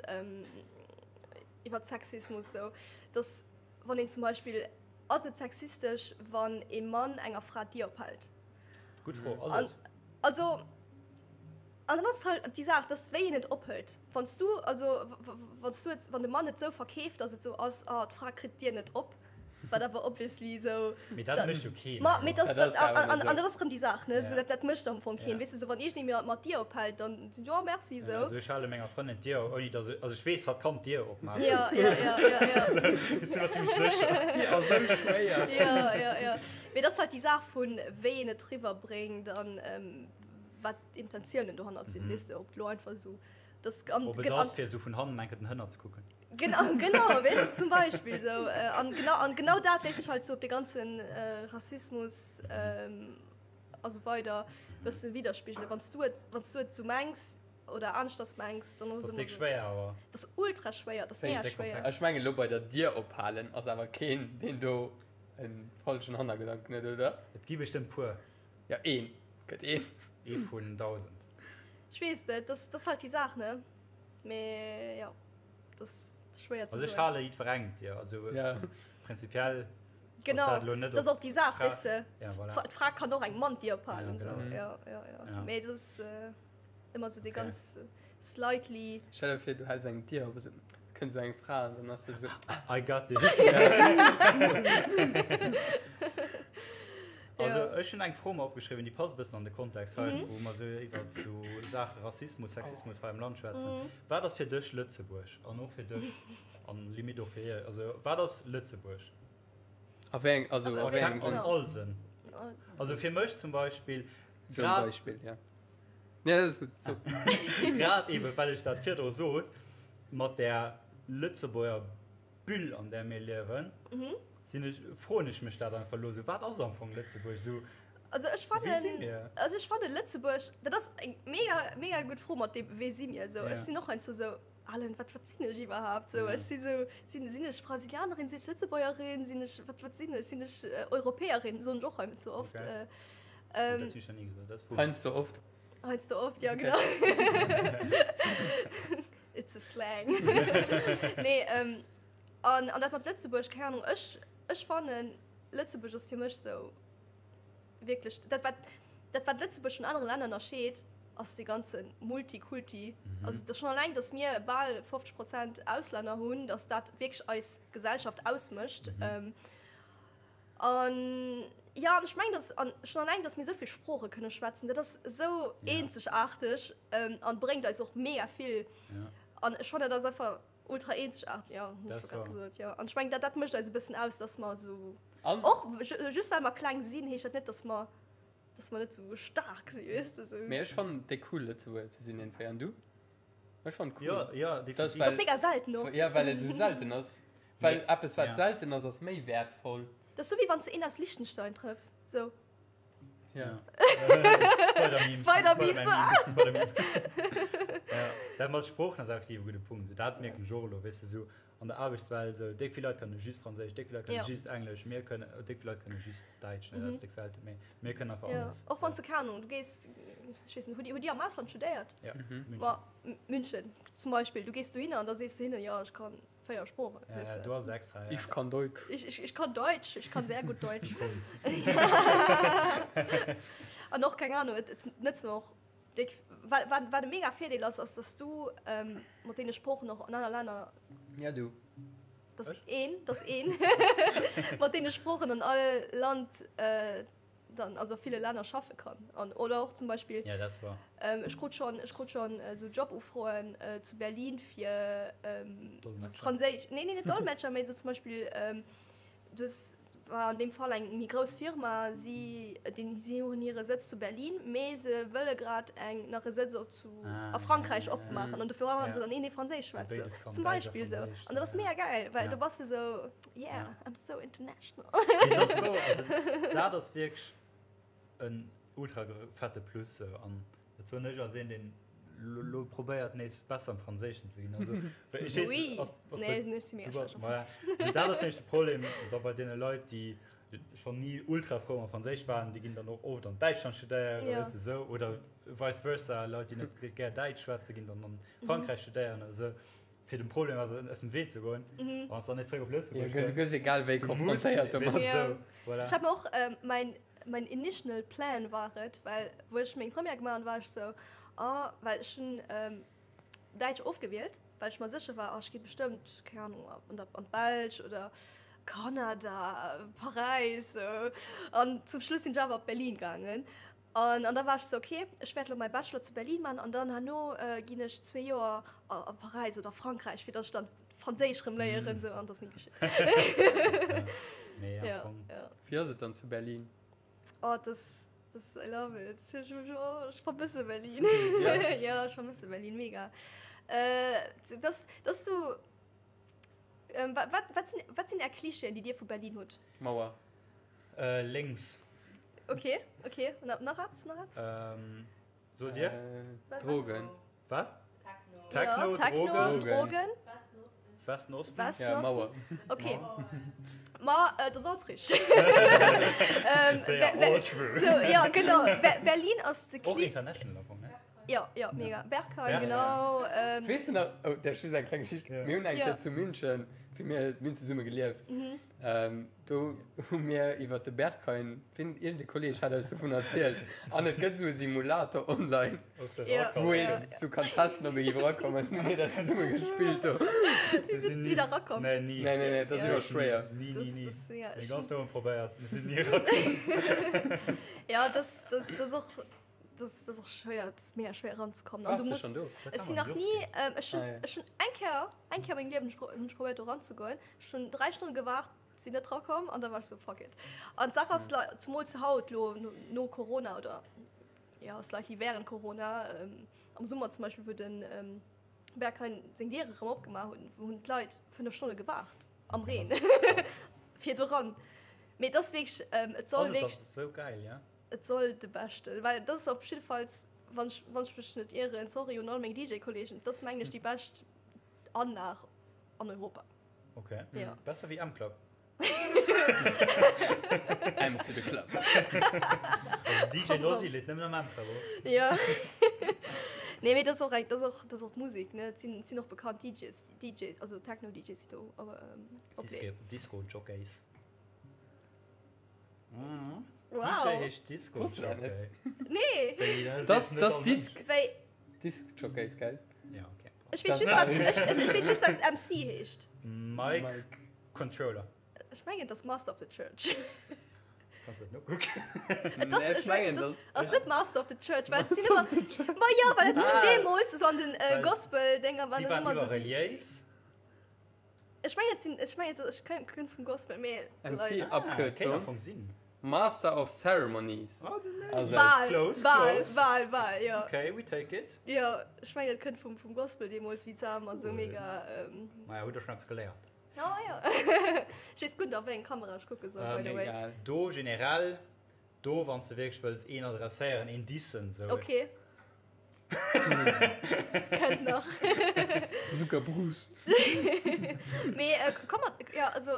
iwwert Sexismus, esou, dass Wann een zum Beispill, ass et sexistesch, wann ee Mann enger Fra d'Dier ophält? Gutt Fro, ass et? Also, an dann ass halt déi Saach, dass wéi een et ophëlt. Wann s du, also wann s du et, wann de Mann et sou verkeeft, dass et sou ass, ah d'Fra kritt d'Dier net op, wat awer obviously sou. Mee dat mécht jo keen. Ma mee dat, dat, an dat ass erëm déi Saach, ne, sou dat, dat mécht am Fong keen. Weess de, sou wann iergendee mir mat d'Dier ophält, dann sinn ech, oh merci, sou. Also ech hale menger Frëndin d'Dier op, ouni dass ech, also ech weess, hatt kann d'Dier opmaachen. Ja, ja, ja, ja, ja. Ech sinn mer zimmlech sécher. D'Dier ass sou schwéier. Ja, ja, ja. Mee dat ass halt déi Saach vun, wéi een et riwwerbréngt an wat d'Intentiounen dohannert sinn, weess de, ob et elo einfach sou, dass an. Ob et ass, fir esou vun hannen enke den Hënner ze kucken. Genau, genau, weess de, zum Beispill sou. An genau, an genau dat léisst sech halt sou op de ganzen Rassismus a sou weider bësse widderspigelen. Wann s du et, wann s du et sou mengs oder aneschters mengs, dann ass et ëmmer sou. Dat ass déck schwéier awer. Dat ass ultra schwéier, dat ass mega schwéier. Ech mengen elo bei der Dier ophalen ass awer keen, deen do e falschen Hannergedanken huet, oder? Et gi bestëmmt puer. Jo, een. Gëtt een. Ee vun 1000. Ech weess net, dat ass halt déi Saach, ne? Mee jo. Das ist schwéier ze Also ech soen. hale jiddwerengem d'Dier, also Ja. prinzipiell ass Genau, dat elo net dat ass op och déi Saach, d'Fra. weess de. Ja, voilà. D'Fra d'Fra kann och engem Mann d'Dier ophalen, Ja, sou. genau. Ja, ja, ja. Ja. Mee dat ass äh, ëmmer sou dee Okay. ganz slightly. Stell der vir, du häls engem d'Dier op, esou kënnt esou eng Fra an dann ass se esou. I got this. Also ech hunn eng Fro mer opgeschriwwen, déi passt e bëssen an de Kontext hei, wou mer esou iwwer sou Saache Rassismus, Sexismus hei am Land schwätzen. Wat ass fir dech Lëtzebuerg? An och fir dech an limite och fir hie. Also wat ass Lëtzebuerg? A wéi eng, also a wéi engem An Sënn? all Sënn. Also fir mech zum Beispill, Sou e grad, Beispill, ja. Nee, dat ass gutt. So. grad ebe well ech dat virdru sot, mat där Lëtzebuerger Bulle an där mir liewen, sinn ech, froen ech mech dat einfach elo esou, wat ass am Fong Lëtzebuerg esou? Also ech Wie si fannen, mir? also ech fannen Lëtzebuerg, dat ass eng mega, mega gutt Fro mat deem wee si mir esou. Ja. Ech sinn och heiansdo esou, Alen, wat, wat sinn ech iwwerhaapt esou? Ja. Ech si sou, sinn, sinn ech Brasilianerin, sinn ech Lëtzebuergerin, sinn ech, wat, wat sinn ech? Sinn ech Europäerin, soen ech och heiansdo oft. Okay. Äh, ähm, Dat hunn ech nach ni gesot, dat ass cool. Heiansdo oft. Heiansdo oft, ja, Okay. genau. It's a slang. Nee, ähm, an, an dat mat Lëtzebuerg, keng Ahnung, ech, ech fannen, Lëtzebuerg ass fir mech sou wierklech, dat wat, dat wat Lëtzebuerg vun anere Länner ënnerscheet, ass dee ganze Multikulti. Mhm. Also dat schon alleng, dass mir bal 50 Prozent Auslänner hunn, dass dat wierklech eis Gesellschaft ausmécht. Mhm. Ähm, an ja, an ech meng, dass, an schon alleng, dass mir souvill Sprooche kënne schwätzen, dat ass esou Ja. eenzegaarteg ähm, an bréngt eis och mega vill. Ja. An ech fannen, dat ass einfach ultra eenzegaarteg, ja, hunn ech Dat scho grad war. gesot, ja. An ech meng, dat, dat mécht eis e bëssen aus, dass mer esou An? Och just well mer kleng sinn, heescht dat net, dass mer, dass mer net sou staark sinn, weess de, sou. Mee ech fannen et déck cool Lëtzebuerger ze sinn iergendwéi. An du? Ech fannen et cool. Jo, jo, Dat ass definitiv. Dat ass mega selten och. Ja, well et esou selten ass. Well Mee, eppes wat ja. selten ass, ass méi wäertvoll. Dat ass sou wéi wann s de een aus Liechtenstein trëffs, sou. Ja. Spider-Meme. Spider-Meme, Spider-Meme. Spider-Meme. Ja. Dat mat Sproochen ass effektiv e gudde Punkt. Dat mierken ech och elo, weess de, sou an der Aarbechtswelt, sou déck vill Leit kënne just Franséisch, déck vill Leit kënne Ja. just Englesch, mir kënne, déck vill Leit kënne just Däitsch, ne, dat ass déck selten, mee mir kënnen einfach Ja. alles. Och wann se, keng Ahnung, du gees, ech weess net, hutt Dir, hutt Dir am Ausland studéiert? Ja, München. Ma, M- München zum Beispill, du gees dohinner an da sees du hinnen, jo, ech kann 4 Sproochen. Ja, ja, du hast extra. Ja. Ich kann Deutsch. Ich, ich, ich kann Deutsch, ich kann sehr gut Deutsch. An och, keng Ahnung, et, et nëtzen och déck, wat, wat, wat e mega Virdeel ass, ass, dass du ähm, mat deene Sproochen och an aner Länner. Ja, du. Dass een, dass een mat deene Sproochen an all Land äh, dann also ville Länner schaffe kann an oder och zum Beispiel ja, das war. Ähm, ech krut schon ech krut schon äh, so Jobufroen äh, zu Berlin fir ähm, so Franséisch nee, nee, net Dolmetscher méi so zum Beispiel ähm, das war an dem Fall eng méi grouss Firma si den si hunn hire Sëtz zu Berlin mee se wëlle grad eng nach e Sëtz op zu ah, a Frankräich ja, opmaachen an dofir brauchen se dann een dee Franséisch schwätzt so. zum Beispiel so an dat ass mega geil well ja. du bass du so yeah ja. I'm so international. Nee, das war, also, dat ass wierklech en ultra fette Plus sou an dat soen ech als een deen lo probéiert nees besser am Franséischen ze ginn. Also, well ech weess, Oui. ass, ass Nee, bei, nee, ech si mega du bass, schlecht am voilà. Also, dat ass nämlech de Problem da bei deene Leit déi schonn ni ultra frou am Franséisch waren, déi ginn dann och oft an Däitschland studéieren, Ja. weess de sou oder vice versa, Leit déi net gär Däitsch schwätze ginn dann an Frankräich studéieren oder sou. Fir dem Problem also aus dem Wee ze goen, Mhm. wann s dann nees zréck op Lëtzebuerg Ja, du kënns. gëss egal wéi Du muss, konfrontéiert domat. weess de, Ja. sou, voilà. Ech hat mer och ähm, mein, mein initial Plan war et, well wou ech meng Première gemaach hunn, war ech sou, ah, well ech hunn ähm, Däitsch ofgewielt, well ech mer sécher war, ah, ech gi bestëmmt, keng Ahnung, an der, an d'Belsch oder Kanada, Paräis, sou. An zum Schluss sinn ech awer op Berlin gaangen. An an da war ech sou, ok, ech wäert elo mäi Bachelor zu Berlin man an dann herno ginn ech zwee Joer a Paräis oder Frankräich, fir datt ech dann Franséisch rëm léieren sou an dat ass ni geschitt. Nee, am Ja, Fong. ja. Wéi ass et dann zu Berlin? Oh, das, das, I love it. Ich, oh, ich vermisse Berlin. Ja. Ja, ich vermisse Berlin mega. Äh, das, das so, ähm, wat, wat, wat sinn, wat sinn är Klischeeën, déi dir vu Berlin hutt? Mauer. Äh, lénks. Okay, okay. Und nach eppes, nach eppes? Ähm, so dir? Äh, Drogen. Was? Techno, Techno, ja, Techno, Drogen. Drogen. Westen, Osten. Westen, Ja, Osten. Mauer. Okay. Ma, äh, das ass richtig. ähm, They are Be all true. So, ja, genau. Be Berlin ass de Och Kli international am Fong, ne? Ja, ja, mega. Berghain, Berghain. genau. Ähm, Weess de nach, oh, dat ass just eng kleng Geschicht. Ja. Mir hunn eng Ja. Kéier zu München, wéi mir, mir hunn zesumme gelieft. Mhm. Ähm, do hu mir iwwer de Berghain, wien, iergend e Kolleeg hat eis dovun erzielt, an et gëtt esou e Simulator online, Ja. wou een Ja. sou kann testen, ob ee géif erakommen. Hu mir dat zesumme gespillt do. Wéi wëlls du da rakommen? Nee, ni. Nee, nee, nee, dat ass Ja. iwwer schwéier. Ni, Das, ni, ni. das, ja, Mir ich, ganz domme probéiert, mir sinn ni erakomm. ja, das, das, das och, das, das och schwéier, das ist mega schwéier ranzekommen. An Warst du du musst, schon do? ech sinn nach ni, ähm, ech hunn, Ah, ja. ech hunn eng Kéier, eng Kéier a mengem Liewen hunn ech probéiert do ranzegoen. Ech hunn 3 Stonne gewaart, sinn net rakomm an da war ech sou fuck it. An d'Saach ass, zemol zu haut lo no Corona oder ja slightly während Corona, am Summer zum Beispill, wou den Berghain seng Diere rëm opgemaach hunn, hunn d'Leit 5 Stonne gewaart am Reen fir do ran. Mee et ass wierklech, et soll wierklech. Ass et sou geil, ja? Et soll de beschten, well dat ass op jiddefalls, wann ech, wann ech mech net ieren, sorry un all meng DJ-Kollegen, dat ass mengen ech déi bescht Anlag an Europa. Okay. Ja. Besser wéi M-Club. M to the Club. Also DJ Nossi leet nëmmen am M-Club op. Ja. Nee, mee dat ass och eng, dat ass och, dat ass och d'Musek, ne? Et sinn, et sinn och bekannt DJs, DJ, also Techno-DJs, déi do opleeën. Disco, Disco-Jockeys. Wow. DJ heescht Disco Wusst du dat net? Jockey. Nee. Das, das Disc. Wéi, Disc Jockey ist geil. Ja, okay. ech weess just, wat, ech, ech, ech weess just, wat MC heescht. Mike, Mike. Controller. Ech mengen, et ass Master of the Church. Kannst du dat nokucken? Et ass, Nee, ech ech mengen, mengen, dat ass net Master of the Church, well et sinn ëmmer, ma ja, well et sinn Ah. deemools esou an den äh, Well Gospel-Dinger waren Si dann waren ëmmer iwwer so déi, reliéis. Ech mengen et sinn, ech mengen et ech kënnt kënnt vum Gospel, mee MC leider. Abkürzung. Ah, kéint am sinn. Master of Ceremonies. Oh, nee. Also, Bal, Close, bal, close. bal, bal, jo. Okay, we take it. Jo, ech mengen et kënnt vum vum Gospel deemools, wéi se ëmmer sou Cool. mega ähm. Maja, hutt der schonn eppes geléiert. Jo, jo. Ech weess gutt, a wéi eng Kamera ech kucke soll, by the way. Egal. Do generell, do wann s de wierklech wëlls een adresséieren, een dissen, sou. Okay. Kënnt nach. Luca Bruce. Mee äh, komm mat, ja, also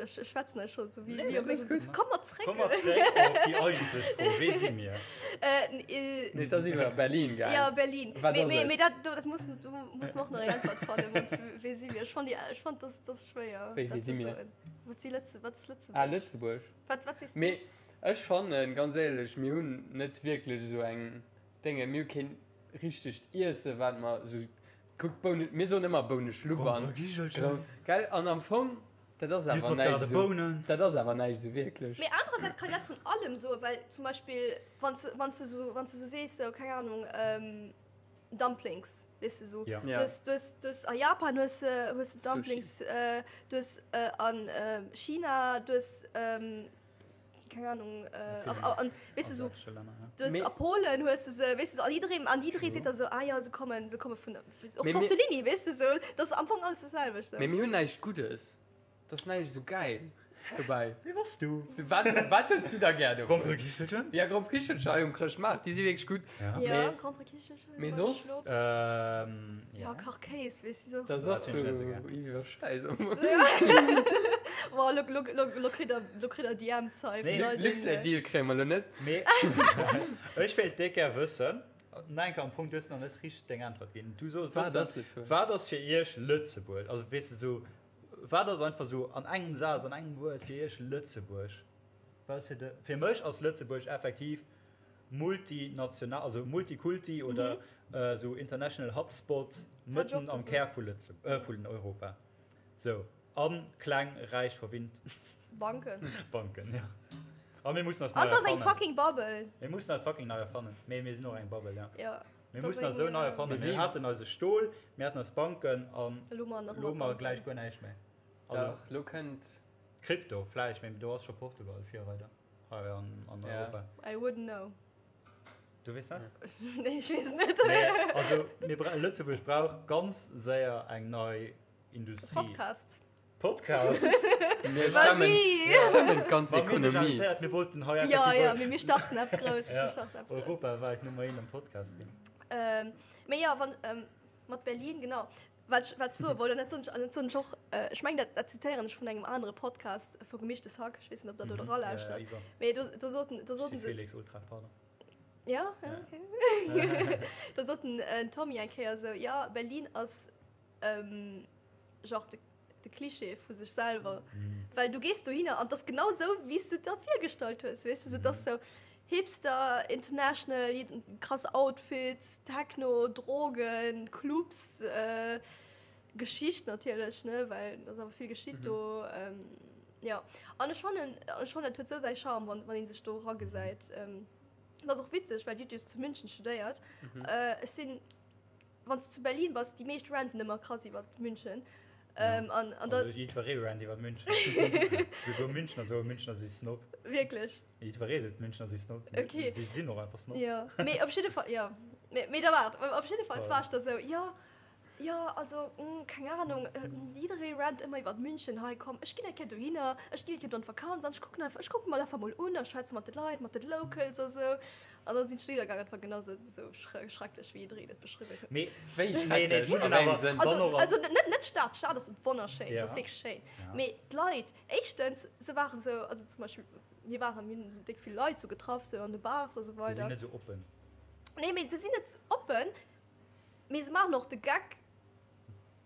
ech, ech schwätzen eis schon so wie, wie op mengem Komm mat zréck. Komm mat zréck op déi eigentlech Fro, Wee si mir? Äh, äh, Nee, da si mer Berlin gaang. Ja, Berlin. Wat Mee, ass mee, et? mee dat, do, dat muss, do muss mer och nach eng Äntwert fannen, mat wee si mir. Ech fand, déi, ech fand das, das schwéier. Wéi, wee dat si ze mir? soen. Wat si Lëtze, wat ass Lëtzebuerg? Ah, Lëtzebuerg. Wat, wat sees du? Mee ech fannen, ganz éierlech, mir hunn net wierklech esou eng Dénge, mir hu keen richtegt Iesse wat mer esou, kuck Bounen, mir soen ëmmer Bouneschlupp an Gromperekichelchen. Gell, an am Fong, dat ass awer näischt esou, dat ass awer näischt esou wierklech. Mee anerersäits kann een dat vun allem soen, well zum Beispill wann s, wann s de esou, wann s de esou sees, sou, keng Ahnung, Dumplings, weess de esou, Ja. du hues, du hues, du hues a Japan hues de, hues de Dumplings, du hues an China, du hues keng Ahnung, äh, a, an, weess de so, du hues a Polen hues de se, weess de so, an jidderee, an jidderee seet da so, ah ja, se kommen, se komme vun, och Tortellini, weess de so, dat ass am Fong alles dat selwecht. Mee mir hunn näischt Guddes, dat ass näischt esou gäil dobäi. Wee bass du? Wat, wat hues du da gär dovun? Gromperekichelchen? Ja, Gromperekichelcher hei um Chrëschtmaart, déi si wierklech gutt. Ja, ja Gromperekichelchen. Mee soss? Ähm, ja. Ja, Kachkéis, weess de so. Dat ass och sou iwwer Schäiss. Boah, lo, lo, lo, lo kritt der, lo kritt der DMs hei. Nee. vun all den, Luxlait Deal kréie mer lo net. Mee ech wéilt déck gär wëssen, nach eng Kéier, am Fong, du hues nach net richteg deng Äntwert ginn. Du solls Wat wëssen, ass Lëtzebuerg? Wat ass fir iech Lëtzebuerg? Also weess de sou, wat ass einfach sou an engem Saz, an engem Wuert fir iech Lëtzebuerg? Wat ass fir de, fir mech ass Lëtzebuerg effektiv multinational, also Multikulti oder sou international Hubspot mëtten am Kär vu Lëtze, vun Europa. Sou. An kleng, räich, verwinnt. Banken. Banken, ja. A mir mussen eis nei An dat ass eng erfannen. fucking Bubble. Mir mussen eis fucking nei erfannen. Mee mir sinn och eng Bubble, ja. Ja. Mir Dat mussen ass eis esou eng, nei äh, erfannen. Mee Mir wéi- haten eise Stol, mir haten eis Banken an Elo hu mer nach elo hu ëmmer mer Banken. gläich guer näischt méi. Also Dach, lo kënnt. Krypto vläicht, mee do ass scho Portugal Virreider hei an, an Ja. Europa. I wouldn't know. Du weess net? Nee, ech weess net. Mee also mir bra Lëtzebuerg brauch ganz séier eng nei Industrie. Podcast. Podcast. Mir stemmen, mir stemmen d'ganz Ekonomie. Mir wollten hei Ja, ja, mee mir starten eppes Grousses. Ja. Mir starten eppes Grousses. Europawäit Nummer 1 am Podcasting. Ähm, mee ja, wann, ähm, mat Berlin, genau. Wat ech, wat ech soe wollt, an dat soen ech, an dat soen ech och, äh, ech mengen, dat, dat zitéieren ech vun engem anere Podcast vu Gemischtes Hack, ech weess net, ob der do eralauschtert. Ja, iwwer. Mee do, do soten, do soten se. Felix Ultra, pardon. Ja, ja, okay. Do sot den äh, Tommy eng Kéier sou, ja, Berlin ass, ähm, genre de, de Klischee vu sech selwer. Mm. Well du gees dohinner an das genau sou, wéi s du dat virgestallt hues, weess du, so, das sou Hipster, international, jeden, krass Outfits, Techno, Drogen, Clubs, äh, Geschicht natierlech, ne, well da ass awer vill geschitt do. Ähm, ja, an ech fannen, ech fannen, et huet sou säi Charme, wann, wann ee sech do eragesäit. Ähm, dat ass och witzeg, well Judith zu München studéiert. Äh, ech sinn Wann s de zu Berlin bass, déi meescht ranten ëmmer krass iwwer München. Ähm, an, an da, Also jiddweree rant iwwer München. Souguer Münchner soe Münchner si Snob. wierklech. Jiddweree seet Münchner si Snob. Okay. Si sinn och einfach Snob. Ja, mee op jidde Fall, ja. Mee, mee da waart, op jidde Fall Voll. war ech da sou, ja, ja, also, mm, keng Ahnung, äh, jidderee rant ëmmer iwwer München, hei komm, ech ginn eng Kéier dohinner, ech ginn eng Kéier do an d'Vakanz an ech kucken einfach, ech kucke mer einfach mol un a schwätze mat de Leit, mat de Locals a sou. An da sinn d'Schléider gaangen, et war genau sou, sou schrecklech, wéi jiddereen et beschriwwen huet. Mee Wéi Nee, nee, schrecklech? muss A een wéi engem awer- Sënn? Dann Also, och an- also net, net d'Stad, d'Stad ass wonnerschéin, Ja. dat ass wierklech schéin. Ja. Mee d'Leit, éischtens, se ware sou, also zum Beispill, mir waren, mir hunn sou déck vill Leit sou getraff, sou an de Bars a sou se sinn weider. net sou oppen. Nee, mee se sinn net oppen, mee se maachen och de Geck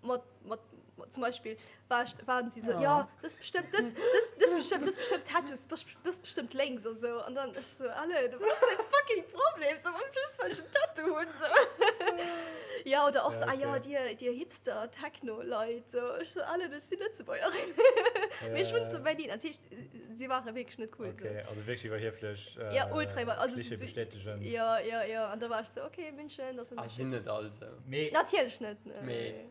mat, mat, mat zum Beispill war ech, waren si sou, ja, dës bestëmmt, dës, dës, dës bestëmmt, dës bestëmmt Tattoos, dës, dës bestëmmt lénks a sou. An dann ech sou, alle, wat ass däi fucking Problem? Sou, just well ech en Tattoo hunn, sou. Ja, oder och sou, ah ja, dir, dir Hipster-Techno-Leit, sou. Ech sou, alle, ech si Lëtzebuergerin. Mee ech wunn zu Berlin. Dat heescht, si ware wierklech net cool, sou. Okay, also wierklech iwwerhieflech, Ja, ultra iwwer, also Klischee du, bestätegend. Ja, ja, ja. An da war ech sou, okay, München, das Ah, sinn net all sou. Mee Natierlech net, nee. Mee.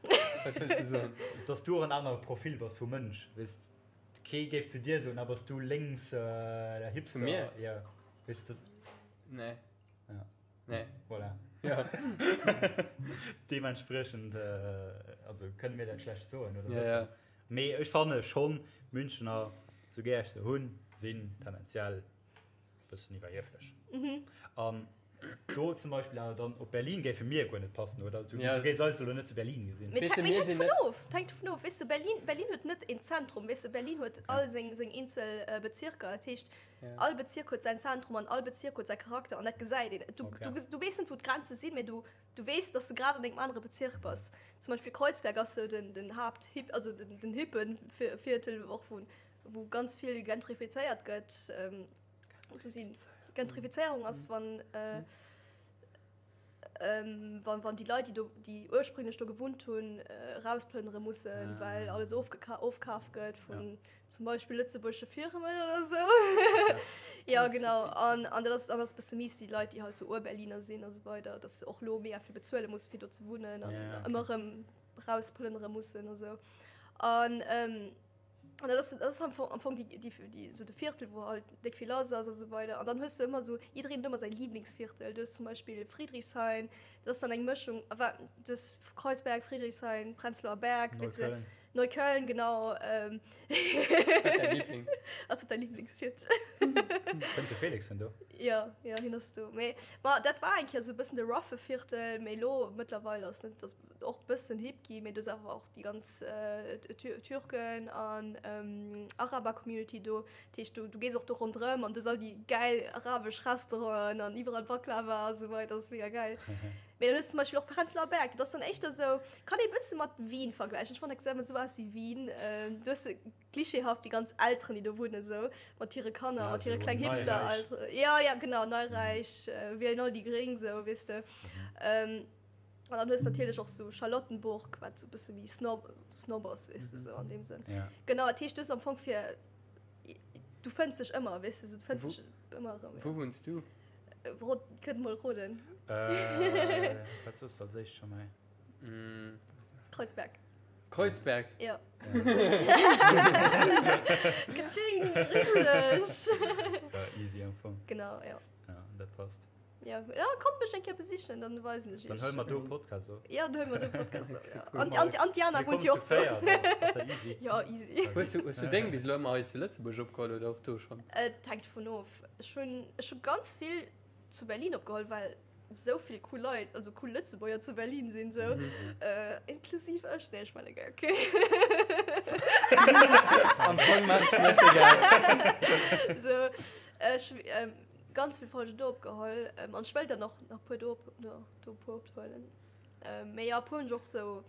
Wat wëlls du soen? Dass du och en anere Profil bass vu Mënsch, weess, kee géif zu dir soen, ah bass du lénks der Hipster? Zu mir? Ja, weess das. Nee. Ja. Nee. Voilà. Ja. Deementspriechend, also kënne mir dat schlecht soen oder Ja, wëssen. ja. Mee ech fanne schonn, Münchener, sou gär ech se hunn, sinn tendenziell bëssen iwwerhieflech. An. Do zum Beispill awer dann op Berlin géife mir guer net passen, oder? Du, Ja. du géifs eis elo net zu Berlin gesinn. Mee Weess de, mee mir hänkt sinn dovun net- of, hänkt dovun of. Weess de, Berlin, Berlin huet net een Zentrum, weess de, Berlin huet all seng, seng eenzel äh, Bezirker. Dat heescht, Ja. all Bezirk huet säin Zentrum an all Bezirk huet säi Charakter an dat gesäit een. Du, Okay. du, du weess net, wou d'Grenze sinn, mee du, du weess, dass du grad an engem anere Bezirk bass. Zum Beispill Kreuzberg ass sou den, den Haupt-Hip, also den, den hippen Viertel, och wou, wou ganz vill gentrifizéiert gëtt. Ähm, do sinn Gentrifizéierung ass, wann, äh, ähm, wann, wann déi Leit, déi do, déi ursprünglech do gewunnt hunn, äh, erausplënnere mussen, Ah. well alles ofgeka ofkaf gëtt vun zum Beispill lëtzebuergesche Firmen oder sou. Ja, genau. An, an dat ass, an ass e bësse mies fir déi Leit, déi halt sou Ur-Berliner sinn a sou weider, dass se och lo mega vill bezuele musse fir do ze wunnen an Ja, okay. ëmmer erëm rausplënnere mussen a sou. An, ähm, An dat ass, dat ass am Fong, am Fong déi, déi, déi, sou de Viertel, wou halt déck vill lass ass a sou weider. An dann hues du ëmmer sou, jiddereen huet ëmmer säi Lieblingsviertel. Du hues zum Beispill Friedrichshain, dat ass dann eng Mëschung, enfin, du hues Kreuzberg, Friedrichshain, Prenzlauer Berg, weess de, Neukölln. Neukölln, genau. Ähm, Ass dat däi Liebling? Ass dat däi Lieblingsviertel? Kënnt de Felix vun do? Ja, ja, hien ass do. Mee, ma dat war eng Kéier sou e bëssen de roughe Viertel, mee elo mëttlerweil ass net, ass och bëssen hip gi, mee do ass awer och déi ganz Türken an Araber Community do. Dat heescht, du gees och do ronderëm an du hues all déi gäil arabesch Restauranten an iwwerall Baklava a sou weider, dat ass mega gäil. Mee dann hues du zum Beispill och Prenzlauer Berg, dat ass dann éischter sou, kann ee bësse mat Wien vergläichen. Ech fannen, dat gesäit ëmmer sou aus wéi Wien. Du hues klischeehaft déi ganz Elteren, déi do wunnen, sou mat hire Kanner, mat hire kleng Hipster-Elteren. Ja, ja, genau, Neuräich, wielen all déi Gréng, sou, weess de. An dann hues natierlech och sou Charlottenburg, wat sou bësse méi Snob, Snob ass, weess de, sou an deem Sënn. Ja. Genau, dat heescht, du hues am Fong fir, du fënns dech ëmmer, weess de, sou, du fënns Wou- dech ëmmer erëm. Wou wunns du? Ja. Rod, kënnt mol roden. Äh, wat soos de als éischt scho mei? Mm. Kreuzberg. Kreuzberg? Ja. Katsching, richteg. Ja, easy am Fong. Genau, ja. Ja, dat passt. Ja, ja, kommt mech eng Kéier besichen, dann weisen ech Dann iech. huele mer do e Podcast op. Ja, dann huele mer do e Podcast op, ja. Cool. An, an, an d'Jana Mir wunnt kommen jo zu och do. véier, dann ass dat easy. Ja, easy. Hues du, hues du deng bis elo ëmmer hei zu Lëtzebuerg opgeholl oder och do schonn? Et hänkt dovun of. Ech hunn, ech hu ganz vill zu Berlin opgeholl, well esou vill cool Leit, also cool Lëtzebuerger zu Berlin sinn, esou. Äh, inklusiv ech. Nee, ech meine Gag. Am Fong maachen ech net de Gag. Sou, ech, ähm, Ganz vill Folgen do opgeholl an ech wëll der nach nach puer do do puer ophuelen. Mee jo, puer hunn ech och sou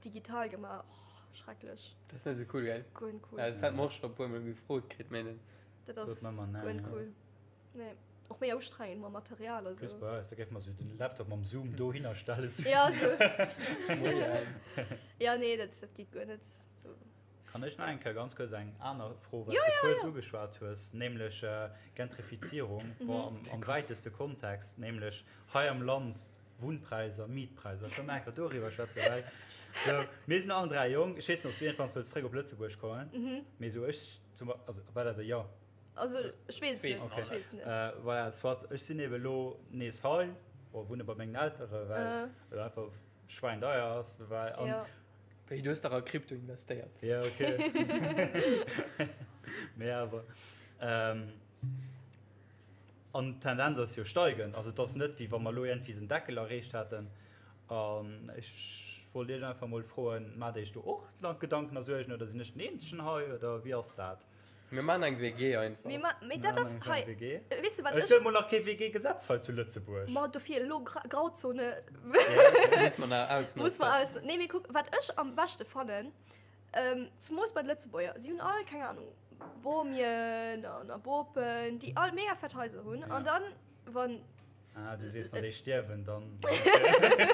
digital gemaach. Oh, schrecklech. Dat ass net sou cool, gell? Dat ass guer net cool. Ja, dat hat mer och scho e puer mol gefrot kritt, mee dat. Dat ass guer net cool. Nee, och méi ustrengend mam Material a sou. Just bei eis, da géife mer sou den Laptop mam Zoom dohinner stellen. Ja, sou. Ja, nee, dat dat geet guer net. Sou. Kann ech nach eng Kéier ganz kuerz eng aner Fro, well s de kuerz ugeschwat hues, nämlech Gentrifizierung, bon, am wäiteste Kontext, nämlech hei am Land, Wunnpräisser, Mietpräisser. Ech wëll nach eng Kéier doriwwer schwätzen, well sou, mir sinn allen 3 jonk, ech weess net, ob s du iergendwann wëlls zréck op Lëtzebuerg kommen, mee sou ech zum, also war dat e Jo? Also ech weess et net, ech weess et net. Voilà, soit, ech sinn ebe lo nees hei, bon, wunne bei mengen Eltere well et einfach schwäindeier ass, well an. Wéi, du hues dach a Krypto investéiert? Ja, ok. Mee awer. Ähm, an d'Tendenz ass jo steigend. Also et ass net, wéi wa mer elo iergendwéi en Deckel erreecht hätten. An ech wollt Iech einfach mol froen, Maacht Iech do och Gedanken a Suergen oder sinn ech den Eenzegen hei oder wéi ass dat? Mir maachen eng WG einfach. Mee, ma, mee dat ass hei. Weess de wat Et ech. gëtt mol nach kee WG-Gesetz hei zu Lëtzebuerg. Ma dofir elo Gra Grauzone. Muss mer nach ausnotzen. Muss mer aus. Nee, mee kuck, wat ech am beschte fannen, ähm, zemools bei de Lëtzebuerger, si hunn all, keng Ahnung, Bomien an a Bopen, déi all mega fett Haiser hunn. An dann, wann. Ah, du sees, wann déi stierwen, dann.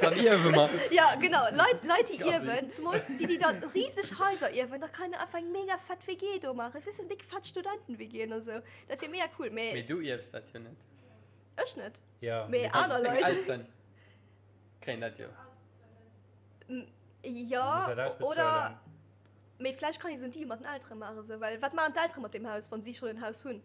Dann ierwe mer. Ja, genau. Leit, Leit, déi ierwen, zemools déi, déi dann riseg Haiser ierwen, da kann een einfach eng mega fett WG do maachen. Weess du, déck fett Studenten-WGen oder sou. Dat wier mega cool, mee. Mee du ierfs dat jo net. Ech net. Ja. Mee aner Deng Leit. Elteren kréien dat jo. Ja, oder. Mee vläicht kann ee sou en Deal mat den Eltere maachen, sou, well wat maachen d'Eltere mat deem Haus, wann si schonn en Haus hunn?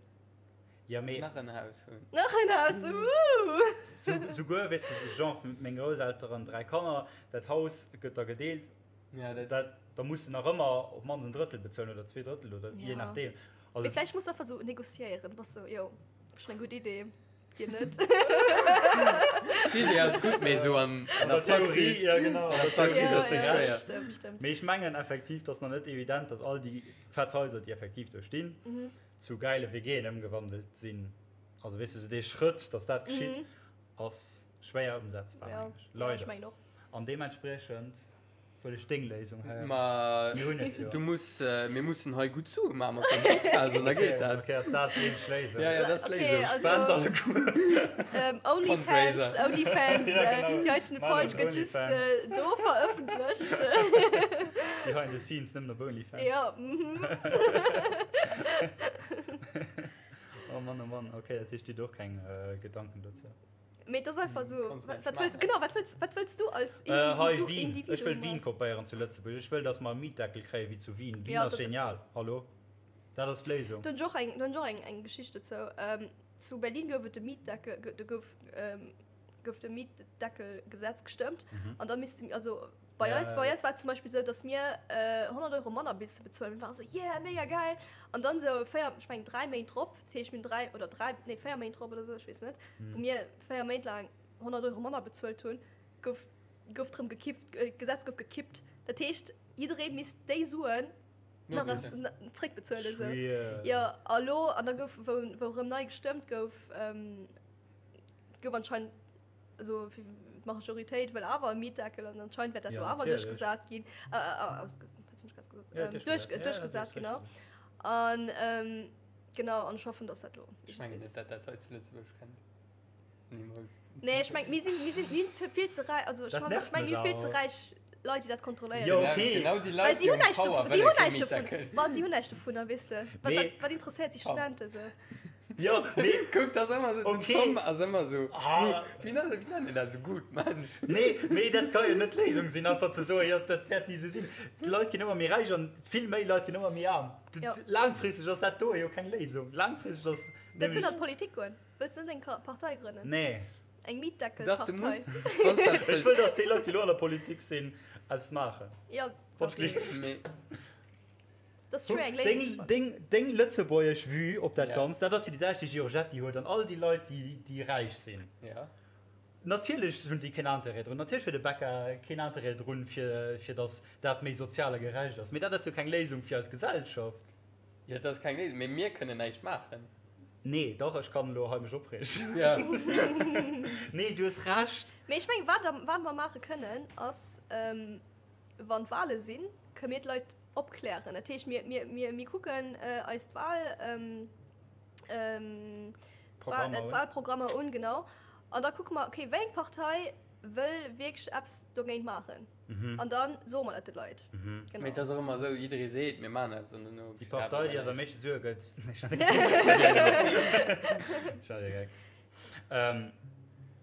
Ja, mee. Nach en Haus hunn. Nach en Haus, wouh! Souguer, weess de, sou genre meng Grousselteren, 3 Kanner, dat Haus gëtt da gedeelt. Ja, dat. Dat, da muss de nach ëmmer op d'mannst en Drëttel bezuelen oder zwee Drëttel oder je Ja. nachdeem. Mee Also, vläicht muss de einfach sou negociéieren, bass sou, jo, ech hunn eng gutt Idee. Dir net? D'Idee ass gutt, mee sou an An der der Theorie, Praxis, ja genau. an der Praxis Ja, ass wéi ja, schwéier. stimmt, stimmt. Mee ech mengen effektiv, dass nach net evident, dass all déi fett Haiser, déi effektiv do stinn, Mhm. zu geile WGen ëmgewandelt sinn. Also weess de, sou dee Schrëtt, dass dat geschitt, Mhm. ass schwéier ëmsetzbar, Ja, mengen ech. ja, ech Leider. mengen och. An deementspriechend wëll ech deng Léisung héieren. Ma Mir hunn et jo. du muss, mir mussen hei gutt Sue maache mat dem Podcast an da geet dat. Okay, ass dat déi eenzeg Léisung? Ja, ja, dat ass Okay, d'Léisung. also- Spent alleguer. Ähm, Onlyfans, Fundraiser. Onlyfans, Ja, äh, genau. déi heiten Mann, Folg gëtt just Onlyfans. äh, do verëffentlecht. Behind the scenes nëmmen op Onlyfans. ja, mhm. Oh Mann, oh Mann, okay, dat heescht, dir hutt och keng äh, Gedanken dozou. Mee et ass einfach esou, Kannst wat, näischt wat wëlls, maachen. genau, wat wëlls, wat wëlls du als Äh, hei, Individu, Wien. Individuum Ech wëll Wien maachen? kopéieren zu Lëtzebuerg. Ech wëll, dass mer e Mietdeckel kréie wéi zu Wien. Wien Ja, ass das- genial. Hallo? Dat ass d'Léisung. Do hunn ech och eng, do hunn ech och eng, eng Geschicht dozou. Ähm, zu Berlin gouf et de Mietdeckel, do gouf, ähm, gouf de Mietdeckelgesetz gestëmmt. Mhm. An da misste, also bei Ja, eis, ja. bei eis war et zum Beispill esou, dass mir äh, 100 Euro manner misste bezuelen. Mir waren esou, yeah, mega geil. An dann esou véier, ech mengen dräi Méint drop, dat heescht mir hunn dräi oder dräi, nee véier Méint drop oder esou, ech weess net, Mhm. wou mir véier Méint laang 100 Euro manner bezuelt hunn, gouf, gouf drëm gekippt, äh, d'Gesetz gouf gekippt. Dat heescht, jidderee misst déi Suen nach Nobezuelen. zréckbezuelen. Esou. Schwier. Jo, a lo, an da gouf, wou, wou erëm nei gestëmmt gouf, ähm, gouf anscheinend, also fir d'Majoritéit wëll awer e Mietdeckel an anscheinend wäert dat Ja, lo awer natierlech. duerchgesat ginn. Äh, äh, ausge-, wat hunn ech grad gesot? Ja, Ähm, duerchgesat. duerch, Ja, ja, duerchgesat, dat genau. ass richtig. An ähm, genau, an ech hoffen, dass dat lo. Ech mengen net, dat dat hei zu Lëtzebuerg kennt. Niemals. Nee, ech meng, mir sinn, mir sinn, mir hunn ze vill ze räich, also ech Dat fannen, nervt ech meng, mech mir hu vill ze awer. räich Leit, déi dat kontrolléieren. Jo, Genau, okay. genau déi Well Leit, si déi hunn um näischt Power dovun, si wëlle hunn kee näischt dovun. Mietdeckel. Ma si hunn näischt dovunner, weess de. Wat, Nee. wat, wat interesséiert déi Studenten esou? Jo, mee. Kuck, dat ass ëmmer esou, den Okay. Tom ass ëmmer esou, Ah. wéi nennt wéi nennt een dat, esou gutt Mensch. Nee, mee dat ka jo net d'Léisung sinn, einfach ze soen, jo, dat wäert ni esou sinn. D'Leit ginn ëmmer méi räich an vill méi Leit ginn ëmmer méi aarm. Jo. Laangfristeg ass dat do jo keng Léisung. Laangfristeg ass Wëlls du net nämlech. an d'Politik goen? Wëlls du net eng Partei grënnen? Nee. Eng Dach, du Mietdeckelpartei? muss. Wanns du eppes Ech wëlls. wëll, dass déi Leit, déi elo an der Politik sinn, eppes maachen. Jo, Wann ech okay. gelift. Mee Dat ass schwéier, eng Deng, Léisung ze fannen. deng, deng lëtzebuergesch Vue op dat Ja. Ganzt, dat ass jo déi selwecht, déi Giorgetti huet an all déi Leit, déi, déi räich sinn. Ja. Natierlech hunn déi keen Interêt drun. Natierlech huet e Bäcker keen Interêt drun, fir, fir datt dat méi sozial a gerecht ass. Mee dat ass jo keng Léisung fir eis Gesellschaft. Jo, dat ass keng Léisung, mee mir kënnen näischt maachen. Nee, dach, ech kann elo hei mech opreegen. Ja. Nee, du hues Recht. Mee ech mengen, wat, wat mer maache kënnen, ass, wann d'Wale sinn, kënne mir d'Leit opklären. Dat heescht, mir, mir, mir, mir kucken eis d'Wahl, Programmer un. d'Wahlprogrammer un, genau. An da kucke mer, okay, wéi eng Partei wëll wierklech eppes dogéint maachen? An da soe mer dat de Leit. Genau. Mee et ass och ëmmer esou, jidderee seet, mir maachen eppes an duerno Déi geschitt awer Partei, déi eis am näischt. meeschte Sue gëtt. Nee, ech war jo Geck.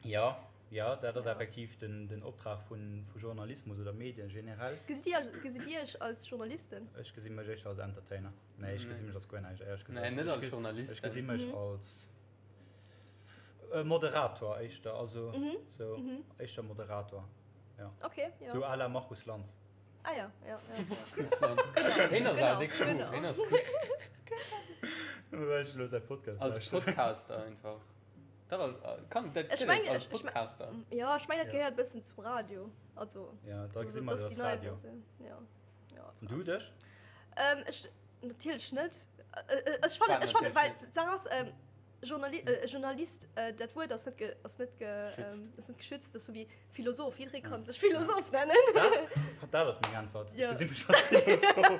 Jo. Jo, dat ass effektiv den, den Optrag vun, vu Journalismus oder Medien generell. Gesitt Dir, gesitt Dir Iech als Journalisten? Ech gesi mech éischter als Entertainer. Nee, ech gesi mech als guer näischt, éierlech gesot. Nee, net Ech als ge- Journalist. Ech gesi mech Mhm. als äh, Moderator éischter, also Mhm. sou Mhm. éischter Moderator. Okay, ja. Sou à la Markus Lanz. Ah ja, ja, ja, ja. Markus Lanz. Hien ass awer Genau, déck cool. genau. Hien ass gutt. Well ech elo säi Podcast Als lauschteren. Podcaster einfach. Dat ass, kann, dat Ech gëtt meng, et als ech- ech meng- Podcaster. Ja, ech mengen, dat Ja. gehéiert e bëssen zum Radio. Also, Ja, da also, gesi mer dass dat déi als nei Radio. Versioun. Ja. Ja, als Und du dech? Ähm, ech, natierlech net. Äh, äh, ech fannen, Wat ech fannen, natierlech well net? d'Saach ass, ähm, Journali äh, Journalist, äh, dat Wuert ass net ge, ass net ge, Geschützt. ähm, ass net geschützt, dat ass sou wéi Philosoph, jidderee Ja. kann sech Philosoph nennen. Dat, dat ass meng Äntwert. Ech Ja. gesi mech als Philosoph.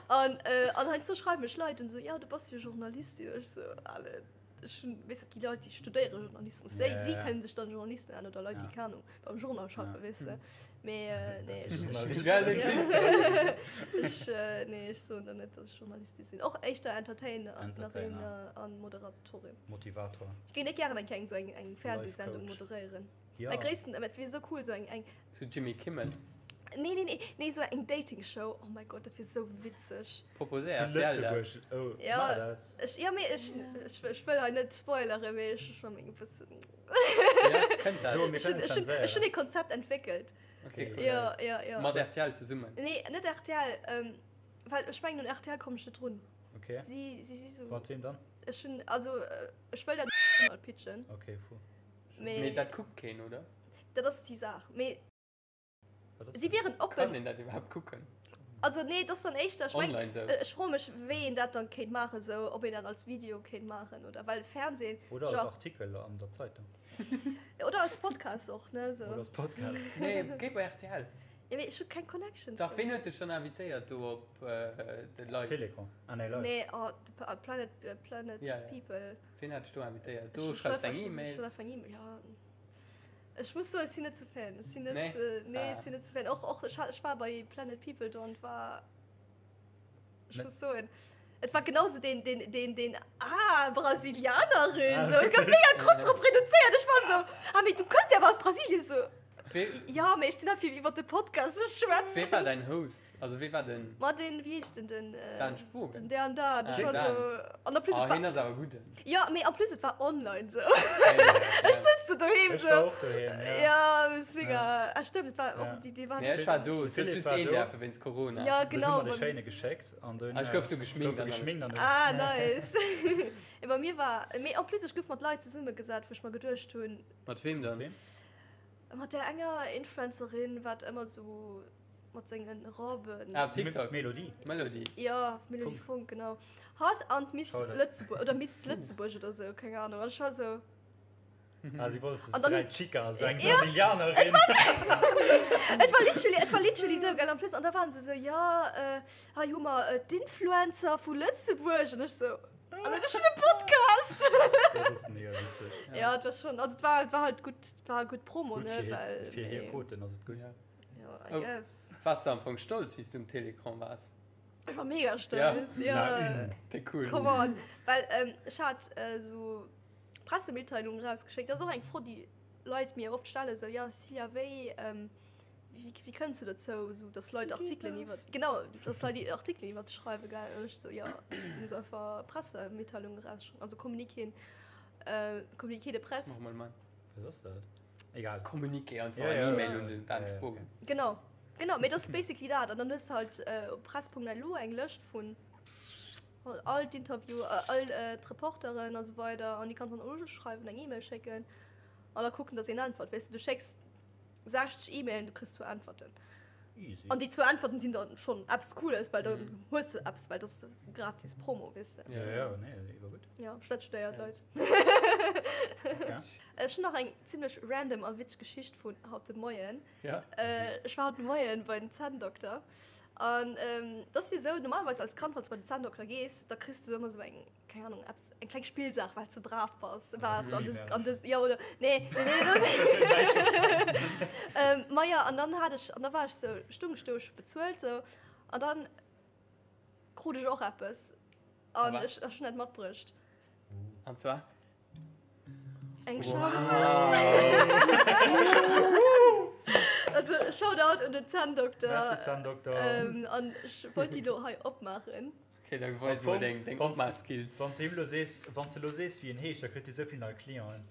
An, äh, an heiansdo schreiwe mech Leit un sou, ja, du bass jo Journalistin. Ech sou, ale, ech hunn, weess et gi Leit, déi studéiere Journalismus, Ja, si, ja, si ja. kënnen sech dann Journalisten nennen oder Leit, déi, Ja. keng Ahnung, beim Journal schaffen, Ja. weess de. Mee, äh, nee, ech, ech, Journalist. Ja, nee, ech, äh, nee, ech soen dann net, dass ech Journalistin sinn. Och éischter Entertainerin Entertainer. an Moderatorin. Motivator. Ech géing net gären eng Kéier sou eng, eng Fernsehsendung Life-Coach. moderéieren. Ja. Mäi gréissten, et wier sou cool, sou eng, eng, Sou Jimmy Kimmel. Nee, nee, nee, nee, sou eng Dating-Show. Oh mäi Gott, dat wier sou witzeg. Proposéiert Zu RTL dat. Lëtzebuerg. Oh, Ja. maach dat. Ech, ja, mee ech, ech, ech wëll hei net spoileren, mee ech hu schonn e bëssen. Ja, kënnt dat. So, mir Ech hunn, kënnen ech hunn, zenséieren. ech hunn e Konzept entwéckelt. Okay, cool. Ja, ja, ja. Mat RTL zesummen. Nee, net RTL, ähm, well ech mengen, un RTL kommen ech net drun. Okay. Si, si si sou. Mat wem dann? Ech hunn, also ech wëll dat mol pitchen. Okay, fu. Mee Mee dat kuckt keen, oder? Dat ass déi Saach. Mee Wat ass si dat? wieren Kann oppen. een dat iwwerhaapt kucken? Also nee, dat ass dann éischter, ech meng, Online sou? ech froe mech, wéi een dat dann kéint maachen, sou ob een dat als Video kéint maachen oder well Fernsehen, Oder als genre, Artikel an der Zeitung. oder als Podcast och, ne, sou. Oder als Podcast. Nee, géi bei rtl. Ja, mee ech hu keng Connections Dach, do. ween huet dech dann invitéiert do op de Live? Télécom. Ah nee, Live. Nee, oh, de P- Planet, Planet Ja, ja. People. Ween hat dech do invitéiert? Ech Do hu schreifs schon eng einfach- E-Mail. schon einfach eng E-Mail, ja. Ech muss soen, ech sinn net ze Fan. Ech sinn net, Nee? äh, nee, Ah. ech sinn net ze Fan. Och, och, ech, hat- ech war bei Planet People do an war, ech Ne- muss soen, et war genauso den, den, den, den, ah, Brasilianerin, Ah, so, gouf mega krass drop reduzéiert. Ech war so, ah, mee du kënns ja awer aus Brasilien, so. Wee, Ja, mee ech sinn hei fir iwwer de Podcast ze schwätzen. wee war däin Host? Also wee war den Ma den, wéi heescht den, den, äh, Dan Spogen? den Dan Dan. Ech Ah, war Dan. so, an en plus, Oh, et war, hien ass awer gutt. ja, mee en plus, et war online, so. Ja, ja, Ech sëtz so doheem, Ech so. war och doheem, ja. Ja, ist mega. Ah, stimmt, es war Ja. och, die, die waren. Nee, ech war do, et huet Philipp just war een do. däerfe wéinst Corona. Ja, Dunn hu genau. mer de beim- Schéine geschéckt an dunn Ah, ech gouf du geschminkt gouf e an alles. geschminkt an Ah, nice. Ja, bei mir war, mee en plus, ech gouf mat Leit zesummegesat, wou ech mer geduecht hunn, Mat weem dann? Wem? Mat där enger Influencerin, wat ëmmer sou mat sengen Roben. Ah, op TikTok. Melodie. Melodie. Ja, Melodie Funk, genau. Hatt an d'Miss Lëtzebuerg oder Miss Lëtzebuerg oder sou, keng Ahnung. An ech war sou. Ah, si wollt An dann- dräi Chicas, sou eng Ja. Brasilianerin. Et war literally, et war literally sou, gell, en plus. An da waren se sou, ja, äh, hei hu mer äh, d'Influencer vu Lëtzebuerg. An ech sou. An ech hunn e Podcast! Dat ass mega witzeg. Ja, et war schon, also et war, et war halt gutt, et war gutt Promo, Gutt ne, fir hir, well, fir hir nee. Quoten ass et gutt. Ja. Ja, I Oh. guess. Wars de am Fong stolz, wéi s du um Télécran waars? Ech war mega stolz, ja. La une. Déi cool. Come on. Well ähm, ech hat äh, so Pressemitteilungen rausgeschéckt. Dat ass och eng Fro, déi Leit mir oft stellen, sou, ja, Silja, wéi, ähm, wéi, wéi kënns du dozou, sou, dass Leit Artikelen iwwer, genau, dass Leit déi Artikelen iwwer dech schreiwen, gell? An ech sou, ja, du muss einfach Pressemitteilungen rausschreiwen, also Communiquéen, äh, Communiqué de presse. Mach mol man. Was ass dat? Egal. Communiqué einfach Ja, eng ja. E-Mail un den Dan Ja, ja. Spogen. Genau, genau, mee dat ass basically dat. An dann hues de halt äh, op press.lu eng Lëscht vun all d'Interview, äh, all äh, d'Reporteren a sou weider an déi kanns dann uschreiwen, eng E-Mail schécken an da kucken, dass een äntwert. Weess de, du schécks 60 E-Mailen, du kriss zwou Äntwerten. Easy. An déi zwou Äntwerten sinn dann schonn eppes Cooles, well dann Mhm. hues de eppes, well dat ass gratis Promo, weess de. Ja, ja, nee, iwwer gutt. Ja, schlecht studéiert, Ja. Leit. Ja. Ech hunn nach eng zimmlech random a witzeg Geschicht vun haut de Moien. Ja. Äh, ech war haut de Moien bei den Zänndokter. An ähm, dat ass jo esou, normalerweis als Kand, wann s du bei den Zänndokter gees, da kriss du ëmmer esou eng, keng Ahnung, eppes, eng kleng Spillsaach, well s de brav bass, waars an du, an du, jo, oder, nee, nee, nee, dat, ähm, maja, an dann hat ech, an da war ech sou, stung ech do, ech hu bezuelt, sou, an dann krut ech och eppes. An Aber- ech, ech hunn dat matbruecht. An zwar? Eng Shampoos. Also Shoutout un den Zänndokter. Merci Zänndokter. Ähm, an ech wollt déi do hei opmaachen. Okay, da weis mol deng, deng Opmaach-Skills. Wann s de him lo sees, wann s de lo sees wéi en heescht, da kritt hie souvill nei Clienten.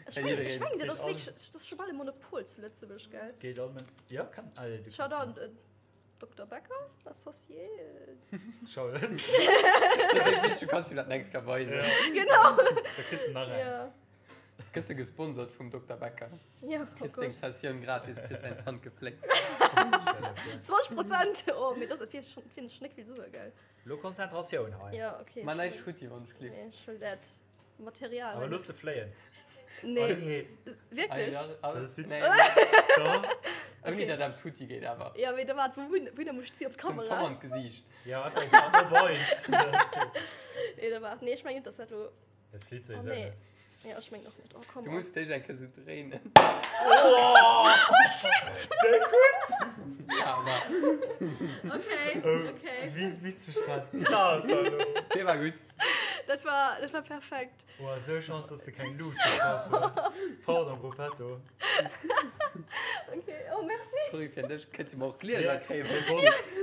Ech mengen, ech mengen dat ass wierklech, dat ass scho bal e Monopol zu Lëtzebuerg, gell? Geet all men, ja kann, ah, du kanns Shoutout un Dokter Becker, Associé. Schau dat. Du kanns du dat nächst Kéier weisen. Ja. Genau. Da kriss du nach eng. Ja. Gëss de gesponsert vum Dokter Becker. Ja, oh Kriss deng Gott. Sessioun gratis, kriss däin Zant gefléckt. 20 Prozent! Oh, mee dat ass schon, finde ich schon net vill Sue, gell? Lo Konzentratioun hei. Ja, okay. Ma näischt futti, wann ech Nee, gleeft. ech wëll dat Material. Awer looss de fléien. Nee, wierklech? Dat ass witzeg. Ouni dat eppes futti geet awer. Ja, mee da waart, wou wou muss ech si op Dem Tom d'Kamera? an d'Gesiicht. Ja, einfach op eis. Nee, da waart, nee, ech mengen net, dass dat lo. Dat flitt Oh souwisou nee. net. Ja, ech mengen och net. Oh, come Du on. muss dech eng Kéier sou dréinen. Oh shit! Der gutt! Ja, awer Okay, okay. Wéi witzeg war dat da lo? dee war gutt. Dat war, dat war perfekt. Boah, sou Chance, dass de keng Luucht gebraucht hues. Pardon, Gruppetto. Okay, oh merci. Sorry fir dech, kënnt mer och Glieser kréien.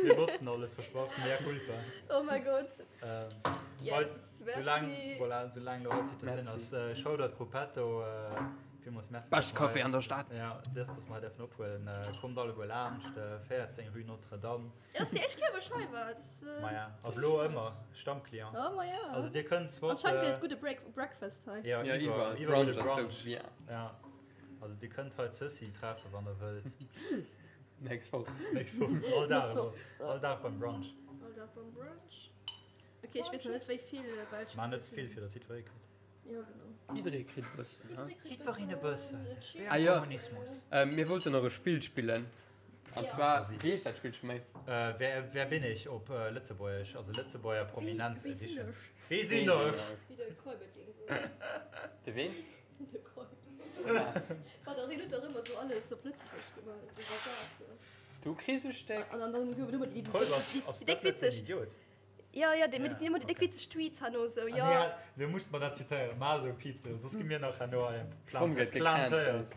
Mir botzen alles, versprach. Mea culpa. Oh mein Gott. Ähm, Yes, solang, merci. voilà, solang lo d'Situatioun Merci. ass. Äh, Shoutout Gruppetto. Äh. Villmools Merci. Beschte Café an der Stad. Ja, dass dass mer hei däerfen ophuelen. Kommt alleguer laanscht, 14 rue Notre-Dame. Ja, ass déi éischt Kéier wou ech hei war. Das, äh, Maja, ab elo ëmmer Stammclient. Oh, ma ja. Also dir kënnt soit. Anscheinend gëtt et gudde Break Breakfast hei. Ja, Ja, iwwer, iwwer iwwer gudde Brunch ass sou Brunch. bien. Ja. Also dir kënnt hei d'Ceci treffen, wann der wëllt. Nächst Woch. Nächst Woch. All Dag Nächst Woch. elo. All Dag beim Brunch. All Dag beim Brunch. Okay, ech weess nach net wéi vill, well ech. Maach net ze vill, fir dass jiddweree kritt. Ja, genau. Jidderee kritt e bëssen, ne? Jiddwereen e bëssen. Wéi Ah am jo. Kommunismus. Mir wollten och e Spill spillen. An Ja. zwar, wéi heescht dat Spill scho méi? Äh, wer, wer bin ich op äh, Lëtzebuergesch, also Lëtzebuerger Prominenz Wie, wie sinn Edition. ech? Wie sinn ech? Wéi de Kolbet géing soen. De ween? De Kolbet. Wat och, hien huet dach ëmmer sou alles op Lëtzebuergesch gemaach, sou iwwersat. Du kriss e Stéck. An dann gouf et ëmmer déi Kolb ass, ass déi déck dat net den witzeg. Idiot? Ja, ja, déi, Ja, déi, déi déck witzeg Tweets herno sou, Ah, ja. nee, du musst mer dat zitéieren, mar esou Piips, soss gi mir nach herno hei Tom gëtt gecancelt.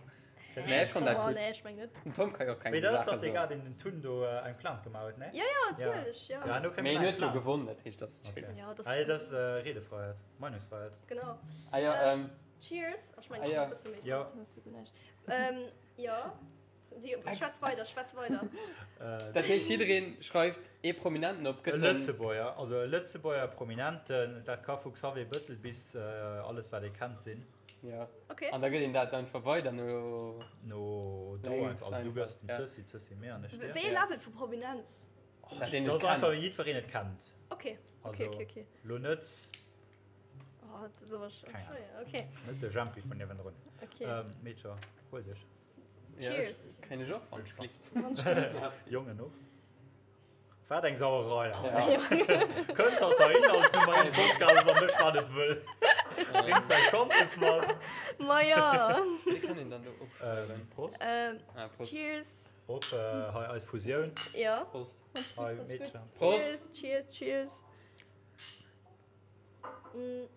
Nee, ech fann dat Oh, gutt. nee, ech meng net. Den Tom ka jo och keng Mee sou dat ass Saache dach dee soen. Gars, deen den Tun do eng Plainte gemaach huet, nee? Ja, ja, natierlech, ja. Ja, no kréie Mee mir en eng huet jo Plainte. gewonnen, dat heescht, dat ass chill. Okay. Ja, das, Ah, dat ass Redefreiheet, Meinungsfreiheet. genau. Ah ja, ähm, Cheers. Ech meng, Ah, ech ja. hu e bësse méi Ja. Zäit, hast du geneigt. Ähm, ja. Schwätz weider, schwätz weider. Dat heescht, jiddereen schreift ee Prominenten op, E gëtt den. Lëtzebuerger, also e Lëtzebuerger Prominenten, dat ka vu Xavier Bëttel bis alles wat ee kennt sinn. Ja. Okay. An da gëtt een dat einfach weider no. No do Lénks einfach, also du gëss dem einfach, ja. Ceci, d'Ceci mir an ech dir. Wéi ee Level vu Prominenz? Dat een Dat et ass einfach kennt. jiddwereen et kennt. Okay, okay, Also okay, okay. lo net, Oh, dat ass awer scho Keng Ahnung. schwéier. Okay, net de Jempi vun niewendrun. okay. Ähm, Meedcher, huel dech. Ja, ech Cheers. kréien ech och wann ech schlift. Wann schlift. Merci. Jongen och. Wat eng Sauerei. Ja. Kënnt hatt heihin als Nummer 1 Podcast a mécht wat et wëll. Drénkt säi Schampes mat. Ma ja. Wéi kann een dann do opschreiwen? Ähm, Prost. Ähm, Ah, Prost. cheers. Op äh, hei eis Fusioun. Ja. Prost. Hei Meedchen. Prost. Cheers, cheers, cheers. Mm.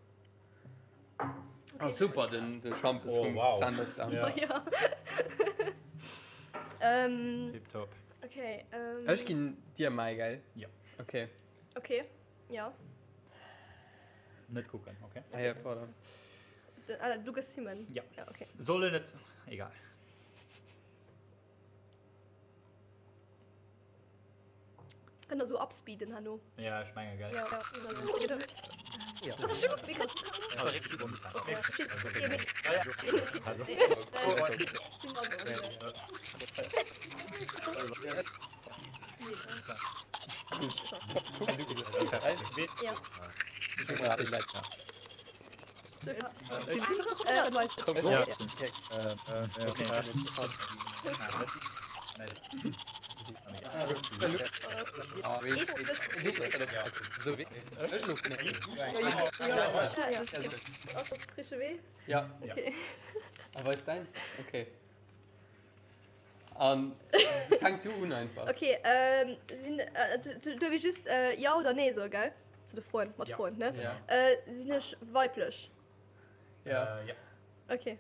Ah, super, den, den Schampes Oh, vum wow. Zahndokter. Ja. Ja. ähm, Tipptopp. okay. Ähm, Ech ginn dir mäi, gell? Ja. Okay. Okay, ja. Net kucken, okay? Ah, ja, pardon. Du, ah, du gëss himmen. Ja. Ja, okay. Soll en net. Egal. Kënnt der sou upspeeden herno. Ja, ech menge gell. Ja, ja. Ja. Das ist schon gut. Ja. Ja. Okay. Aber ist dein? Okay. An fänk du un einfach. Okay, ähm, sinn, äh, du, du, du just äh, ja oder nee soe, gell? Zu de Froen, mat Ja. Froen, ne? Ja. Äh, sinn ech weiblech? Ja. Äh, ja. Okay.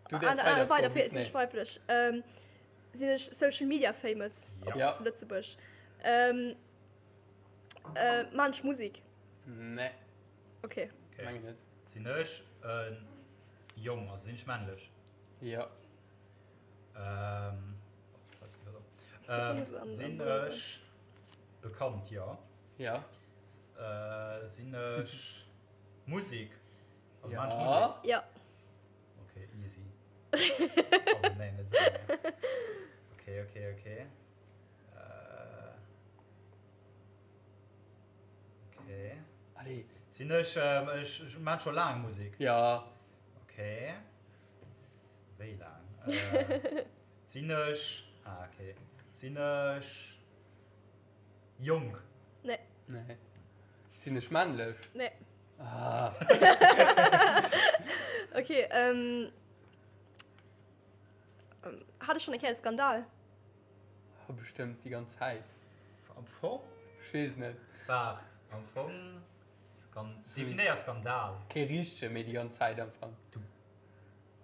Du däerfs Ah, ah, weider weider froen, sinn bis ech weiblech? Ähm, sinn ech Social Media famous Ja. Ja. zu Lëtzebuerg? Ähm, äh, maan ech Musik? Nee, Okay. Okay. meng net. Sinn ech en Jong, also sinn ech männlech? Ja. Ähm, oh, scheiße, pardon. Ähm, sinn ech bekannt, ja. Ja. Äh, sinn ech Musik? Also maan ech Musik? Ja. Ja. Okay, easy. Also, nee, net sou. Okay, okay, okay. Äh, okay. Allez. Sinn ech, ähm, ech, ech maan scho laang Musik? Ja. Okay. Wéi laang? Äh, sinn ech, ah, okay. Sinn ech jonk? Nee. Nee. Sinn ech männlech? Nee. Ah. Okay, ähm, hat ech schon eng Kéier e Skandal? Oh, bestëmmt déi ganz Zäit. Am Fong? Ech weess net. Waart, am Fong, Skan definéier Skandal. Kee richtege, mee déi ganz Zäit am Fong. Du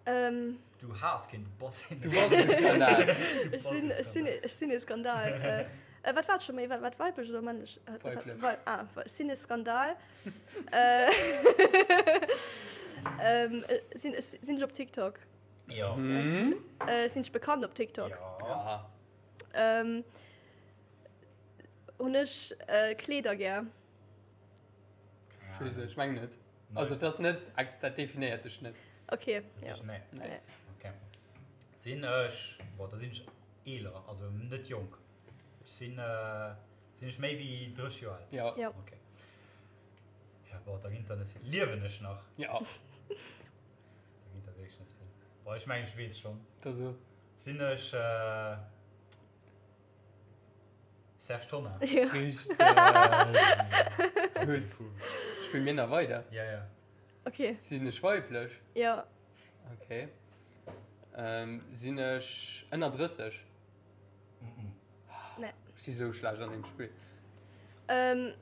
Ähm. Du has keen, du bass een. Du bass e Skandal. Ech sinn, ech sinn, ech sinn e Skandal. Äh, äh, wat war et scho méi? Wat, wat weiblech oder männlech? Äh, wat hat- Weiblech. Wei ah, ech sinn e Skandal. Äh, ähm, äh, sinn, ech, sinn ech op TikTok? Jo. Äh, sinn ech bekannt op TikTok? Ja. Ja. Ähm, hunn ech äh, Kleeder gär? Ech weess, ech meng net. Also dat ass net, dat definéiert dech net. Okay, Dat ja. heescht, nee. Nee. Okay. Sinn ech, boah, da sinn ech eeler, also net jonk. Ech sinn, äh, sinn ech méi wéi 30 Joer al? Ja. Ja. Okay. Ja, boah, da ginn der net vill. Liewen ech nach? Ja. Da ginn der wierklech net vill. Boah, ech mengen, ech weess schonn. Da so. Sinn ech, äh, Serge Tonnar? Ja. Richteg. Gutt. Spille mir nach weider? Ja, ja. Okay, Sinn ech weiblech? ja. Okay. Ähm, sinn ech ënner 30? Mm-mm. Nee. Ech si sou schlecht an deem Spill. Ähm,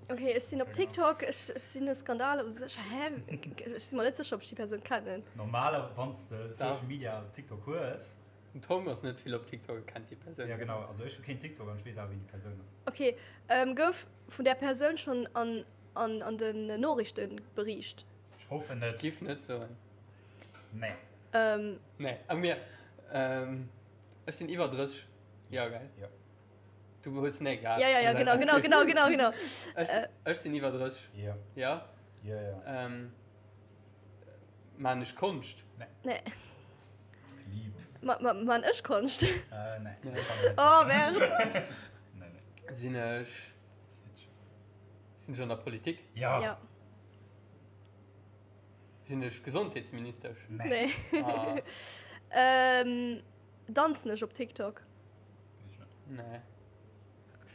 okay, ech sinn op TikTok, ech, ech sinn e Skandal u sech. Hä? Ech si mer net sécher, ob ech déi Persoun kennen. Normaler, wann s de Social Media TikTok hues. Den Tom ass net vill op TikTok, e kennt déi Persoun. Ja genau, also ech hu keen TikTok an ech weess awer wien déi Persoun ass. Okay, ähm, gouf vun där Persoun schonn an, an, an den Noriichten beriicht? Ech hoffen net. Giff net soen. Nee. Ähm. Nee, a mir, ähm, ech sinn iwwer 30 Joer, gell? Jo. Du hues nee gehat. Ja, ja, ja, genau, genau, genau, genau, genau. Ech, ech sinn iwwer 30. Jo. Ja? Jo, jo. Ähm, maan ech Konscht? Nee. Nee. Lieb. Ma, ma, maan ech Konscht? Äh, nee. Nee. Oh, merde. Nee, nee. Sinn ech, sinn ech an der Politik? Ja. Ja. Sinn ech Gesondheetsministesch? Nee. Nee. Ah. Ähm, danzen ech op TikTok? Nee.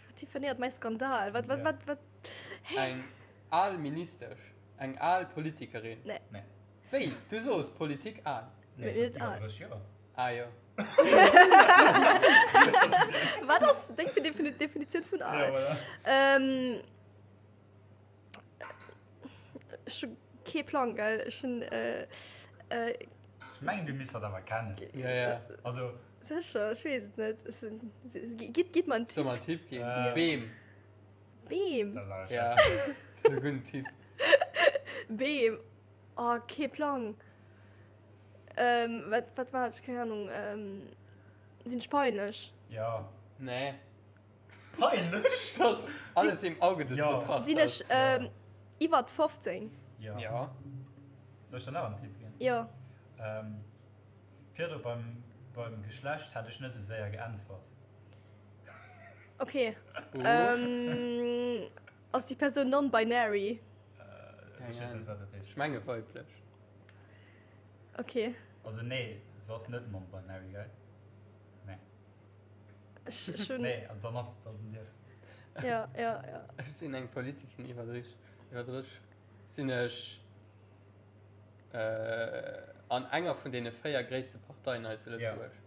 Wat definéiert mäi Skandal? Wat, wat, Ja. wat, wat? Eng al Ministesch? Eng al Politikerin? Nee. Nee. Wéi? Du soos Politik al? Nee, Mee net al. Joer. Ah jo. Wat ass deng Definitioun vun al? Ja, voilà. Ähm, Ech hu kee Plang, gell? Ech hunn. Äh, äh, Ech mengen, du misst dat awer kennen. Ja, ja. Also. Sécher? Ech weess et net. Ech sinn, gitt, gitt mer en Soll Tipp. mer en Tipp ginn? Äh. Beem. Beem? Dat ass awer Ja, schlecht. dat ass e gudden Tipp. Beem. Oh, kee Plang. Ähm, wat, wat war ech? Keng Ahnung. Ähm, sinn ech peinlech? Ja. Nee. Peinlech? Das ass alles im Auge des Ja. Betrachters. Sinn ech ähm, iwwert 15? Ja. Ja. Soll ech der nach en Tipp ginn? Jo. Ähm, virdru beim, beim Geschlecht hat ech net esou séier geäntwert. Okay. Oh. Ähm, ass déi Persoun non-binary? Äh, ech weess net, wat dat heescht. Ech menge weiblech. Okay. Also nee, se ass net non-binary, gell? Nee. Ech, ech hunn. Nee, also dann ass das en Diss. Ja, ja, ja. Ech sinn eng Politikerin iwwer 30. Iwwer 30 sinn ech äh, an enger vun deene 4 gréisste Parteien hei zu Lëtzebuerg. Ja.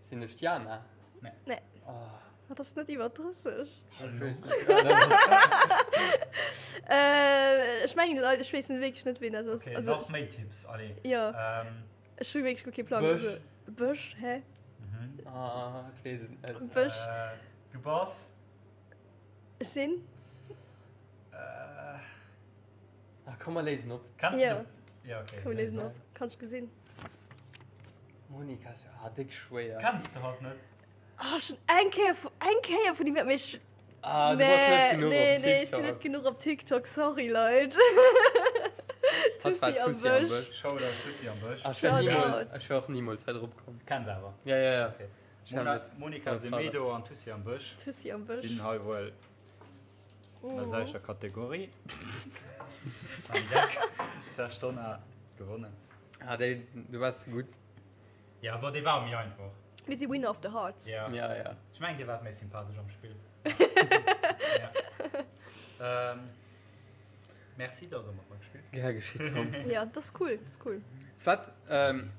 Sinn ech d'Jana? Nee. Nee. Oh. Wat ass net iwwer 30? Ech weess net. Ja, dat ass- Äh, ech mengen Leit, ech weess net wierklech net ween dat ass. Okay, Also, nach méi Tipps, allez. ja, Ähm, ech hu wierklech guer kee Plang. Bësch. Also, Bësch, hä? mhm. Ah, et weess et net. Bësch. Äh, du bass. Ech sinn. Äh, Ah, komm, mer léisen op. Kanns Ja. du. Ja, okay. Komm, mir léisen op. Kann ech gesinn. Monika, ass ah, déck schwéier. Kanns du hatt net? Ah, schon eng Kéier vu, eng Kéier vun him, mee ech. Ah, du bass net genuch nee, op nee, ech sinn TikTok. net genuch op TikTok, sorry Leit. Hatt war Tussi am Tussi am Bësch. Bësch. Shoutout Tussi am Bësch. Ah, ech wär Shoutout. niemol, ech wär och nimools hei drop komm. Kenns awer. Ja, ja, ja. Okay. Ech hat Mona, net. Monika Voll Semedo an Tussi am Bësch Tussi am Bësch. sinn hei wuel an der Mhm. selwechter Kategorie. Am Geck. Serge Tonnar gewonnen. Ah, déi, du waars gutt. Ja, aber dee war méi einfach. Mir si Winner of the Hearts. Ja. Ja, ja. Ech mengen, Dir waart méi sympathesch am Spill. ja. Ähm, merci, dass Der mat mer gespillt Gär geschitt, Tom. Ja, das ist cool, das ist cool. Wat, ähm,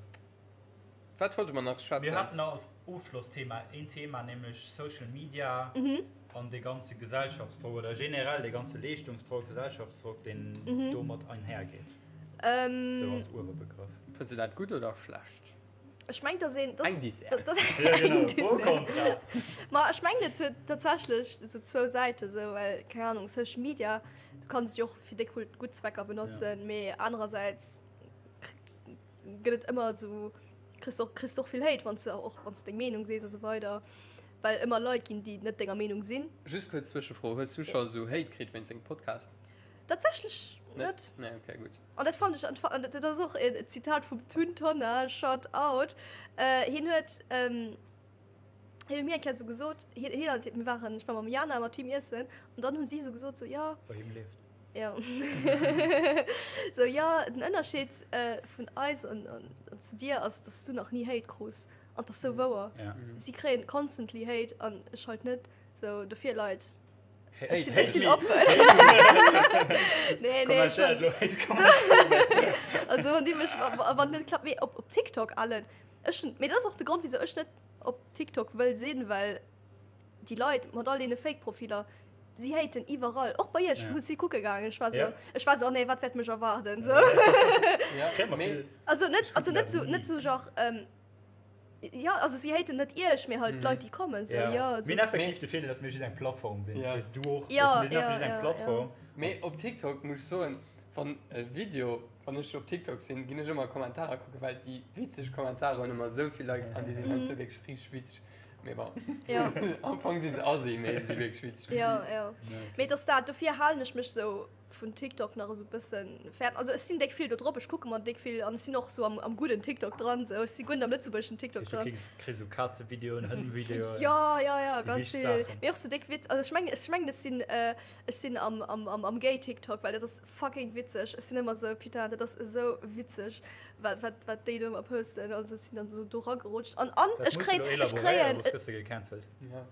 wat wollte mer nach schwätzen? Mir haten nach als Ofschlossthema een Thema, nämlech Social Media mhm. an de ganze Gesellschaftsdrock oder generell de ganze Leeschtungsdrock, Gesellschaftsdrock, den mhm. domat einhergeht. Ähm, Sou als Uewerbegrëff. Fënns du dat gutt oder schlecht? Ech meng, dass een, dass, Eng Dessert. dat, dat, Ja, genau. eng Pro Dessert. Kontra. Ma ech meng, dat huet tatsächlech sou zwou Säiten, sou, well, keng Ahnung, Social Media, du kanns et jo och fir déck gutt Zwecker benotzen, mee anerersäits. gëtt et ëmmer esou, kriss och, kriss och vill Hate, wann s de och, wann s de deng Meenung sees a sou weider, well ëmmer Leit ginn, déi net denger Meenung sinn. Just kuerz Zwëschefro, Hues du scho esou Hate kritt wéinst dengem Podcast? Tatsächlech net. Nee, okay, gutt. An dat fand ech, an dat ass och en Zitat vum Tun Tonnar, shout out, hien huet, hien huet mir eng Kéier esou gesot, hien, hien an, mir waren, ech war mam Jana mat him iessen, an dann hunn si esou gesot, sou, jo, Bei him leeft. Jo. Sou, jo, den Ënnerscheed vun eis an, an, an zu dir ass, dass du nach ni Hate krus. An 't ass sou wouer. Ja. Si kréien constantly Hate an ech halt net. Sou, dofir Leit, Ech sinn, ech sinn oppen. Nee, nee, schon. Also wann Dir mech, wann net klappt, mee op, op TikTok allen. Ech hunn, mee dat ass och de Grond, wisou ech net op TikTok wëll sinn, well déi Leit mat all deene Fake-Profiler, si haten iwwerall. Och bei iech, hu si kucke gaangen. Ech war sou, ech war sou, oh nee, wat wäert mech erwaarden? Sou. Also net, also net sou, net sou genre, Ja, also si haten net iech, mee halt d'Leit, déi kommen. So, Ja. ja, Mir hunn effektiv de Virdeel, dass mir just eng Plattform sinn. Ja. Weess du och. Ja, Mir sinn einfach ja, just eng ja, Plattform. Mee op TikTok muss ech soen, wann e Video, wann ech op TikTok sinn, ginn ech ëmmer Kommentarer kucken, well déi witzeg Kommentarer hunn ëmmer esou vill Likes an déi sinn heiansdo wierklech richteg witzeg. Mee bon, Ja. am Fong si se assi, mee se si wierklech witzeg. Ja, ja. Mee et ass dat, dofir halen ech mech sou vun TikTok nach esou bëssen fern. Also ech sinn déck vill do drop, ech kucke mer déck vill an ech sinn och sou am, am gudden TikTok dran, sou ech si guer net am lëtzebuergeschen TikTok Du dran. kriss, kriss sou Kazevideoen, Hënnvideoen. Ja, ja, ja, Déi ganz wichteg vill. Saachen. Mee och sou déck Witz, also ech mengen, ech mengen ech sinn, ech sinn am, am, am, am Gay TikTok, well dat ass fucking witzeg. Ech sinn ëmmer sou, putain, dat ass esou witzeg, wat, wat, wat déi do ëmmer posten. Also ech sinn dann sou do ragerutscht an, an Dat ech muss du kréien, elo ech elaboréieren, kréien, soss gëss de gecancelt. Ja.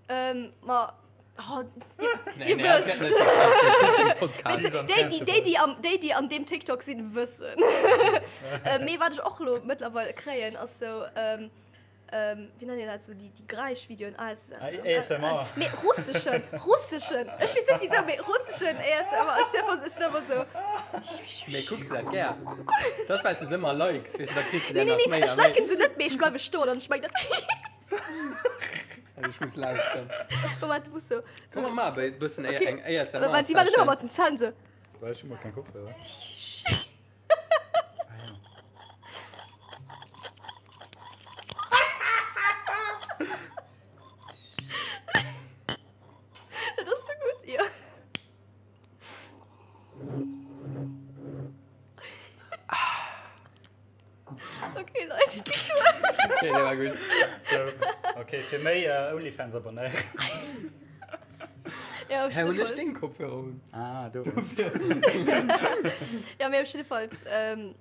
Ähm, ma, oh, dir, Nee, dir nee, dat wësst. gëtt net gecancelt, Podcast. Weißt du, déi, déi, déi, déi, am, déi, déi an deem TikTok sinn, wëssen. äh, mee wat ech och lo mëttlerweile kréien, ass sou, ähm, ähm, wéi nennt een dat, sou déi, déi Gräischvideoen, AS, ASMR. Mee russeschen, russeschen, ech weess net wisou, mee russeschen ASMR, ech sinn einfach, ech sinn einfach sou. Mee kucks du dat gär? Dat ass, well s de se ëmmer likes, weess du, da kriss de Nee, der nee, nach nee, méi ech a méi. liken se net, mee ech bleiwe stoen an ech mengen dat. Ich muss lauschteren. Moment, du musst so. Komm, wir machen ein bisschen Okay. eng ASMR. Moment, sie war nicht immer mit den Zähnen so. Well ech hu mol keng Kopfhörer. Das ist so gut, ja. Okay, Leute, geht Okay, der war gut. So, okay, fir méi äh, OnlyFans abonnéieren. Ja, op Hä, hunn ech jiddefalls. deng Kopfhörer un? Ah, du. Ja, mee op jiddefalls. Ähm,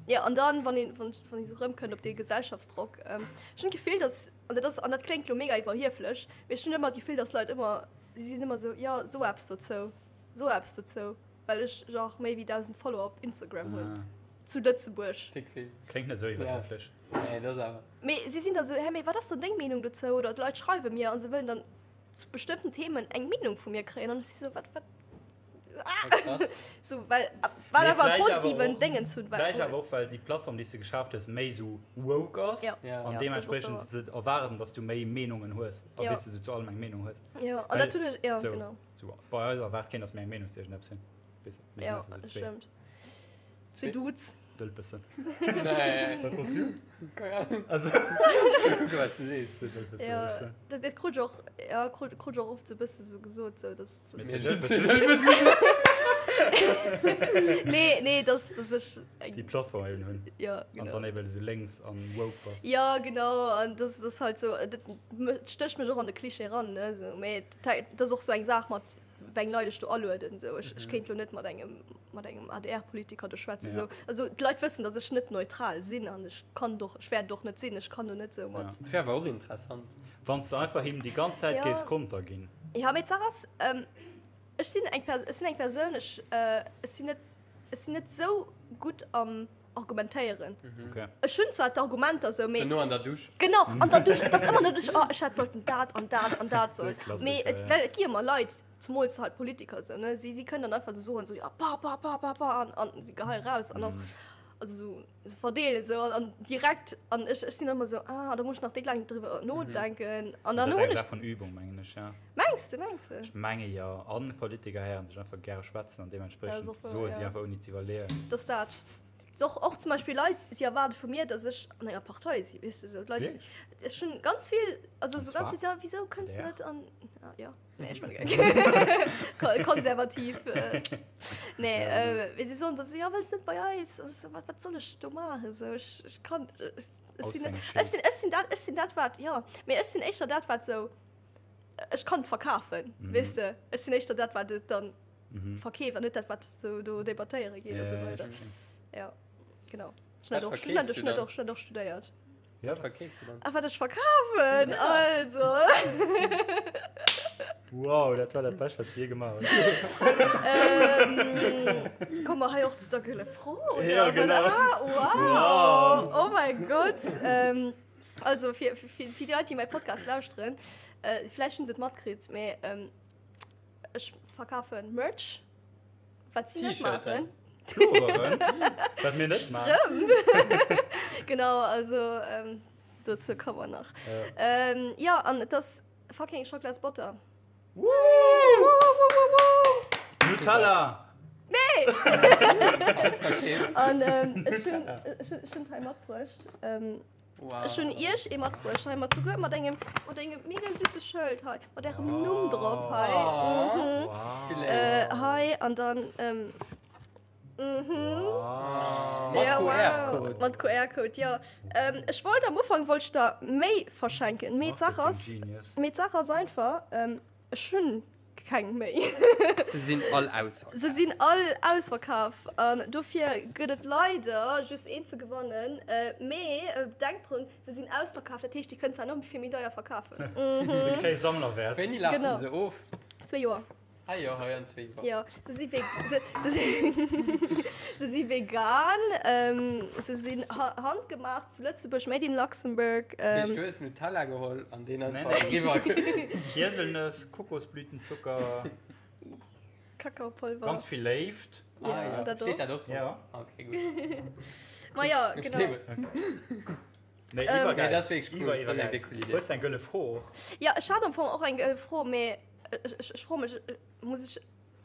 ja, an dann, wann een, wann, wann een sou rëmkënnt op dee Gesellschaftsdrock, ähm, ech hunn d'Gefill, dass, an dat ass, an dat kléngt lo mega iwwerhieflech, mee ech hunn ëmmer d'Gefill, dass Leit ëmmer, si sinn ëmmer sou, jo, so eppes dozou, so eppes dozou, well ech genre méi wéi 1.000 Follower op Instagram hunn. Ah. Zu Lëtzebuerg. Dick vill. Kléngt net sou iwwerhieflech. Nee, dat ass awer. Mee si sinn da sou, hä, mee wat ass dann deng Meenung dozou? Oder d'Leit schreiwe mir a se wëllen dann zu bestëmmten Themen eng Meenung vu mir kréien an ech si sou, wat, wat, Ah! Krass. sou, well, wat Mee awer vläicht awer positiven och- Déngens hunn, well. Vläicht awer och, well déi Plattform, déi s de geschaaft hues, méi sou woke ass Ja. Ja. an Ja, deementspriechend dat ass och se erwaarden, dass du méi Meenungen hues a Ja. weess de, sou zu allem eng Meenung hues. Ja, an Well- dat hunn ech, ja, sou. genau. Sou, bei eis erwaart keen, dass mir eng Meenung zu iergendeppes hunn. Weess de, mir sinn Ja, einfach sou dat zwee stëmmt. Zwee Dudes. Dëlpessen. Nee. Wat brauchst du? Keine Ahnung. Also, Kucke, was du sees. zwee Dëlpesse, Ja, würd ich soen. dat, dat krut ich och, ja, krut, krut ich och oft so bësse so gesot, so, dass, dass Mir Mir zwee sind Dëlpesse. Dëlpessen. Nee, nee, dass, dass ech eng, Déi Plattform eben hunn. ja, An genau. dann eben sou lénks an woke bass. Ja, genau, an das, das halt so, dat stécht mech och an de Klischee ran, ne, so, mee dat ass och so eng Saach mat wéi eng Leit ech do alueden, sou. Ech, ech kéint lo net mat engem, mat engem ADR-Politiker do schwätzen, Ja. sou. Also d'Leit wëssen, datt ech net neutral sinn an ech kann doch, ech wäert et och net sinn, ech kann do net sou mat. Ja. Dat wär awer och interessant. Wann s de einfach him déi ganz Zäit Ja. géifs Konter ginn. Ja, mee d'Saach ass, ähm, ech sinn eng Pers-, ech sinn eng Persoun, ech, äh, ech sinn net, ech sinn net sou gutt am Argumentéieren. Okay. Ech hunn zwar d'Argumenter sou, mee. Duerno an der Dusch. Genau, an der Dusch. Et ass ëmmer net ech, oh, ech hätt sollten dat an dat an dat soen. Klassiker, Mee et, ja. well et gi ëmmer Leit, zumools halt Politiker sou, ne, si, si kënnen dann einfach sou soen, sou, ja, pa, pa, pa, pa, pa, an, an si geheie raus an och, also sou, se verdeelen sou an, an direkt, an ech, ech sinn ëmmer sou, ah, da muss ech nach déck laang driwwer nodenken. An Dat dann ass hunn eng ech. Saach vun Übung, mengen ech, ja. Mengs de, mengs de? Ech menge jo. An Politiker héieren sech einfach gäre schwätzen an Dat ass deementspriechend och wouer, soe si ja. einfach ouni z'iwwerleeën. Dat ass dat. Och, och zum Beispill Leit, si erwaarde vu mir, dass ech an enger Partei si, weess de, sou d'Leit, ech hunn ganz vill, also sou ganz vill, ja, wisou kënns de net an, ja, nee, ech mein, konservativ, nee, mee si soen dann sou, ja, wëlls net bei eis? An ech sou, wat, wat soll ech do maachen, sou, ech, ech kann, ech sinn, ech sinn, ech sinn dat, ech sinn dat wat, jo, mee ech sinn éischter dat wat sou, ech kann verkafen, weess de, ech sinn éischter dat wat et dann verkeeft an net dat wat sou do debattéiere geet a sou weider. Ja, genau. Ech hunn dat och, ech hunn dat, ech hunn dat och, ech hunn dat och studéiert. Ja, wat verkeefs du dann? Ah, wat ech verkafen? Also. Wow, dat war dat Bescht, wat s de jee gemaach hues. Ähm, komme mer hei och zu der gëlle Fro, oder? Ja, genau. Ah, wow. Wow. Oh mäi Gott. Ähm, also, fir, fir, fir déi Leit, déi mäi Podcast lauschteren, äh, vläicht hunn se et matkritt, mee ähm, Ech verkafen Merch, wat si net maachen. Pulloveren, wat mir net maachen. Strëmp. Genau, also ähm, dozou komme mer nach. Ja. Ähm, ja, an et ass fucking Chocolat's Butter. Woo! Nutella! Nee! An ähm, ech hunn ech hunn hei matbruecht. Ähm, Wow. Ech hunn iech ee matbruecht hei mat souguer mat engem mat engem mega süsse Schëld hei mat ärem oh. Numm drop hei. Oh. Mhm. Wow. Äh, hei an dann ähm, mhm. Wow. Mat Ja, wow. QR-Code. Mat QR-Code, ja. Ähm, ech wollt am Ufank wollt ich da méi verschenken. Mee d'Saach ass, mee d'Saach ass einfach, ähm, ech hunn keng méi. Se sinn all ausverkaf. Se sinn all ausverkaf an dofir gëtt et leider just een ze gewannen. Mee denkt drun, se sinn ausverkaf, dat heescht dir kënnt se herno fir méi deier verkafen. Se kréie Sammlerwäert. Wéini lafen se of? Zwee Joer. Ah jo, hei an zwee Joer. Jo, se si se si vegan, se sinn handgemaach zu Lëtzebuerg, made in Luxembourg. Dat heescht, du hues Nutella geholl an deen einfach driwwer. Hieselnëss. Kokosblütenzucker. Kakaopolver. Ganz vill Léift. Ja, ah, ja. dat Steet dat och drop? Ja. Okay, gutt. Ma ja, genau. Nee, Ähm, iwwergeil. Nee, dat ass wierklech cool. Iwwer, Dat ass eng iwwergeil. déck cool Idee. Hues de eng gëlle Fro och? Ja, ech hat am Fong och eng gëlle Fro, mee ech, ech, ech froe mech, muss ech,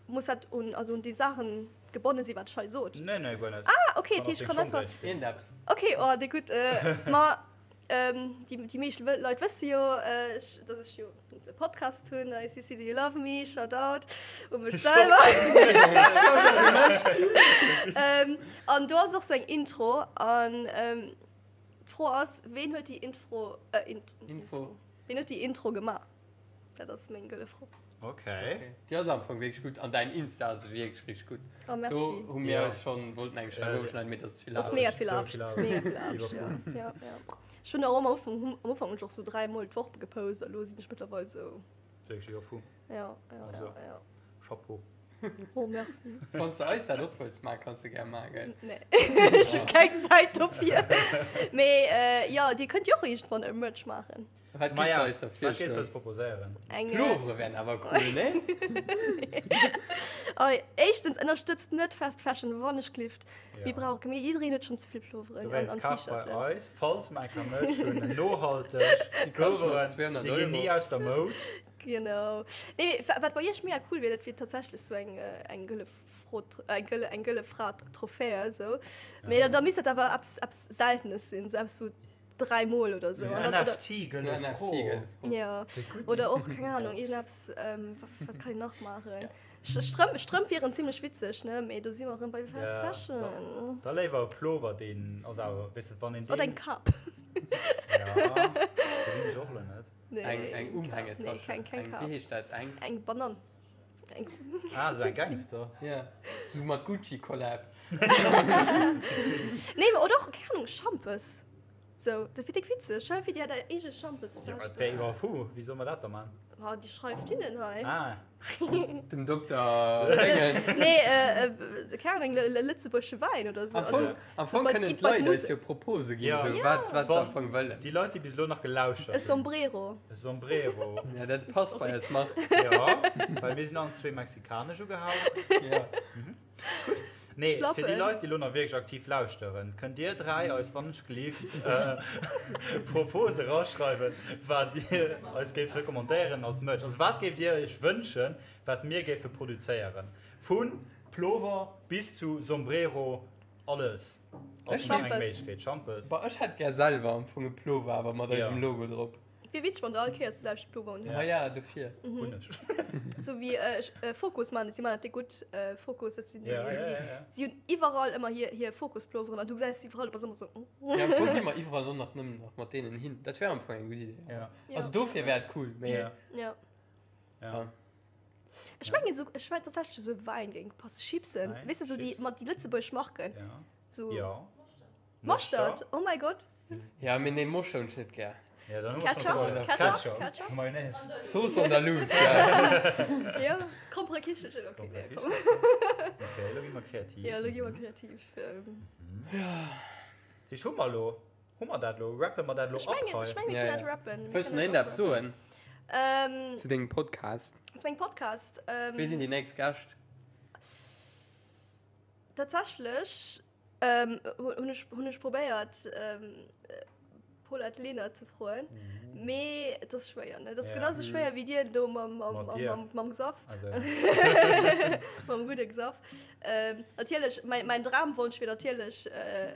muss dat un, also un déi Saachen gebonne sinn, wat ech hei sot? Nee, nee, guer net. Ah, okay, dat heescht, ech kann einfach. Iergendeppes. Okay, oh, déi gutt. Äh, ma Ähm, déi, déi meescht Leit wësse jo, äh, dass ech jo e Podcast hunn, ICC Do You Love Me, shout out u mech selwer. ähm, an do ass och sou eng Intro an ähm, d'Fro ass, ween huet déi Intro, äh, Int Info. Ween huet déi Intro gemaach? Dat ass meng gëlle Fro. Okay. Okay. Déi ass am Fong wierklech gutt an däin Insta ass wierklech richteg gutt. Oh, merci. Do hu mir Ja. eis schonn wollten eng Scheiw Ja. ofschneiden, mee dat ass ze vill Das ist mega Aarbecht. vill So Aarbecht. vill Das ist mega vill Aarbecht, ja. Ja, ja. Ech hunn och am Ufank, am Ufank hunn ech och sou 3 Mol d'Woch gepost, elo sinn ech mëttlerweil sou. Wierklech iwwer fu. Ja, ja, Also. ja, ja. Chapeau. Oh, merci. Wann s de eis dat och wëlls maachen, kanns du gär maachen, gell? Nee, ech hunn keng Zäit dofir. Mee äh, jo, dir kënnt jo och iergendwann e Merch maachen. Wat Ma géifs ja, du eis da wat géifs du virschloen? eis proposéieren? Eng, äh, Plovere wären awer cool, ne? Oi, éischtens ënnerstëtzt net Fast Fashion, wann ech glift. Ja. Mir brauche mir, jiddereen huet schonn ze vill Ploveren an, Dowéinst an kaf bei T-Shirten. eis, falls mer eng Kéier Merch hunn, nohalteg Déi kaschten och Ploveren, 200 déi ginn ni Euro. aus der Moud. Genau. Nee, mee wa- wat bei iech mega cool wier, dat wier tatsächlech sou eng, äh, eng gëlle Fro, eng gëlle, eng gëlle Fra Trophäe, sou. Mee da, da misst dat awer eppes, eppes Seltenes sinn, sou eppes sou 3 mol oder sou. Ja. An dann, oder, NFT gëlle NFT Fro. gëlle Fro. ja. Wéi gutt. Oder och, keng Ahnung, iergendeppes, ähm, wat, wat kann een nach maachen? Ja. Strëmp, Strëmp wieren zimmlech witzeg, ne? Mee do si mer erëm bei Fast Ja, Fashion. Da léiwer e Plover, deen ass awer, weess de, wann een deen. Oder eng Kap. Ja, gesinn ech och elo net. Nee, Eng, eng Kap. Umhängetasche. Nee, keng, keng Eng, Kap. wéi heescht dat? Eng, Eng Banann. Eng Ah, sou eng Gangster. ja, sou mat Gucci-Collab. Nee, mee oder och, keng Ahnung, Schampes. Sou, dat wier déck witzeg. Stell dir vir, dir hätt är eege Ja, Schampesfläsch. dat wär iwwer fu. Wéi soll mer dat da man? Ah, déi schreift hinnen hei. Ah. Dem Dokter Déngen. Nee, äh, äh, keng Ahnung, eng lëtzebuergesche Wäin oder sou. Am Fong, Also, am Fong bei- kënnen gitt bei d'Leit d'Muse- eis jo Propose ginn, Ja. sou Ja. wat, wat se am Wann- Fong wëllen. Déi Leit, déi bis elo nach gelauschtert e hunn. Sombrero. E Sombrero. Ja, dat passt bei eis, Marc. Ja, well mir sinn allen zwee mexikanesch ugehaucht. Ja. Nee, fir déi Schlappen. Leit, déi elo nach wierklech aktiv lauschteren, kënnt Dir 3 eis wannechgelift Propose eraschreiwen, wat Dir eis géift recommandéieren als Merch. Also wat géift Dir Iech wënschen, wat mir géife produzéieren? Vu Plover bis zu Sombrero. Alles. Ass Ech eng Méiglechkeet. Schampes. Boah, ech hätt gär selwer am Fong e Plover awer mat eisem Logo drop. Wier witzeg wann du all Kéiers de selwechte Plover un hues. Ma ja, dofir. Hunn ech. Sou wéi Focus maachen dat, si maachen dat déi gutt. Focus, dat sinn déi, Ja, ja, ja, ja. si hunn iwwerall ëmmer hir hir Focus-Ploveren an du gesäis si iwwerall, du bass ëmmer sou. Ja, am Fong gi mer iwwerall och nach nëmmen nach mat deenen hin. Dat wär am Fong eng gutt Idee. Ja. Also dofir wär et cool, mee. Ja. Ja. Ja. Ech mengen sou, ech mengen tatsächlech sou Wäin géing passen, Chipsen, Wäin, weess de sou déi Chips. mat déi lëtzebuergesch Marken. Ja. Sou Ja. Moschtert, oh mäi Gott. Ja, mee nee, Moschter hunn ech net gär. Ja, dann hu mer schon Ketchup, geholl. Ketchup, Ketchup, Ketchup. Mayonnaise. Sauce Andalouse, ja. Ja, Gromperekichelchen, okay, nee, komm. Okay, lo gi mer kreativ. Ja, lo gi mer kreativ. Ähm, Dich hu mer lo. Hu mer dat lo? Rappe mer dat lo ech ab mengen, hei? ech mengen, mir Ja, kënnen ja. dat rappen. Mir Wëlls du kënnen nach dat iergendeppes rappen. soen Ähm, zu dengem Podcast? zu mengem Podcast. Ähm, Wie sinn déi nächst Gäscht? Tatsächlech ähm, hunn ech, hunn ech probéiert, ähm, Paulette Lenert ze froen. Mee et ass schwéier, ne? Dat ass Ja. genau sou schwéier wéi dir do mam, mam, Mat mam, dir. mam, mam Xav. Also, mam gudde Xav. Ähm, natierlech, mäin, mäin Dramwonsch wier natierlech äh,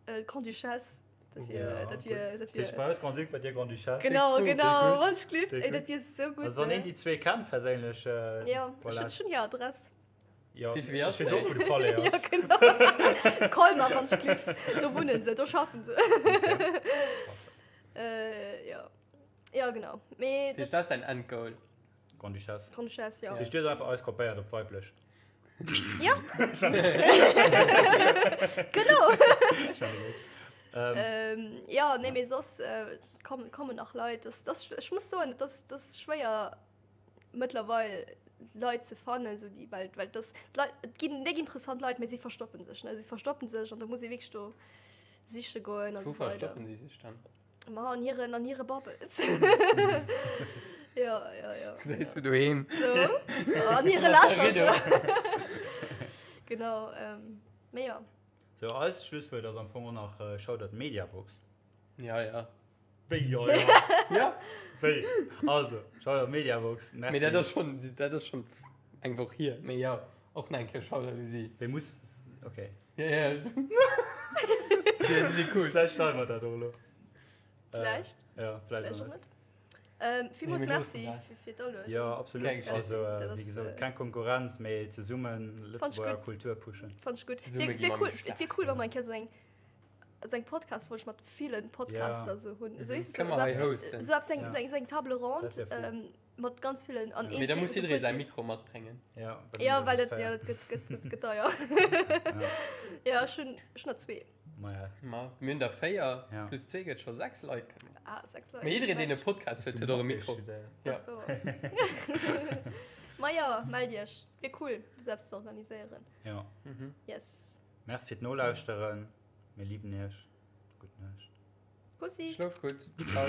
äh, Grand-Duchesse. Dat wier, Ja, dat wier, dat Tisch wier. bei eis Grand-Duc, bei dir Grand-Duchesse. Genau, cool, genau, déi gutt. Wonschglift. Déi Ey, dat gutt. wier sou gutt. Also wann ne? een déi zwee kennt perséinlech, äh, Ja, ech voilà. hunn schon hir Adress. Ja, Wéi vill ass ech weess och, wou de Palais Ja, ass. genau. Colmar, Wonschglift. Do wunnen se, do schaffen se. Äh, ja. Ja, genau. Mee Dat heescht, dat ass däin Endgoal? Grand-Duchesse. Grand-Duchesse, ja. Heescht, du hues einfach eis kopéiert op weiblech. Ja. Genau. Ähm, Ähm, ja, nee, mee soss äh, kommen, kommen nach Leit. Das, das, ech muss soen, das, das ass schwéier mëttlerweil Leit ze fannen, sou déi, well, well das, d'Leit, et ginn déck interessant Leit, mee si verstoppen sech, ne? Si verstoppen sech an da muss ee wierklech do siche goen an Wou esou weider. verstoppen si sech dann? Ma an hiren, an hire Bubbles. Ja, ja, ja. Gesäis du doheem. So. An hire Lächer. So. Genau, ähm, mee ja. So, eist Schlusswuert ass am Fong och nach äh, Shoutout Mediabox. Ja, ja. Wéi jo, jo. Ja. Wéi? Also, Shoutout Mediabox, merci. Mee dat ass schon, dat ass schon eng Woch hier. Mee ja, och nach eng Kéier Shoutout u si. Wéi muss, okay. Ja, ja. Ja, si si cool. Vläicht schneide mer dat och elo. Vläicht. Ja, vläicht Vläicht och och net. net. Ähm, villmools Nee, mir Merci loossen dat. fir, fir d'Aluedung. Ja, absolut. Keng Geschicht. Also, Dat äh, ass, wéi gesot, äh, keng Konkurrenz, mee zesummen Fand ich Lëtzebuerger gutt. Kultur pushen. Fand ich gutt. Zesumme Wier, gi wier mer cool, méi staark. et wier cool, wa mer eng Kéier sou eng, sou eng Podcast-Folg mat villen Podcaster Ja. sou hunn. Mhm. Sou, weess du, Kënne sou mer hei eppes- hosten. sou eppes, eng, Ja. sou eng, sou eng Table ronde, Dat wär cool. ähm, mat ganz villen an Mee da een muss sou jidderee puer säi Mikro matbréngen. Ja, Ja, well dat, ja, dat gëtt, gëtt, gëtt, gëtt deier. Ja. Ja, ech hunn, ech hunn der zwee. Maja. Ma mir hunn der 4 Ja. plus 2 gëtt scho 6 Leit kënnen. Ah, 6 Leit. Mee jiddereen deen e Podcast huet, huet och e Mikro. Dat ass wouer. Ma ja, mellt iech. Wier cool, fir selbst ze organiséieren. Ja. Mhm. Yes. Merci fir d'Nolauschteren. Mir liben iech. Gutt Nuecht. Pussy. Schlof gutt. Ciao.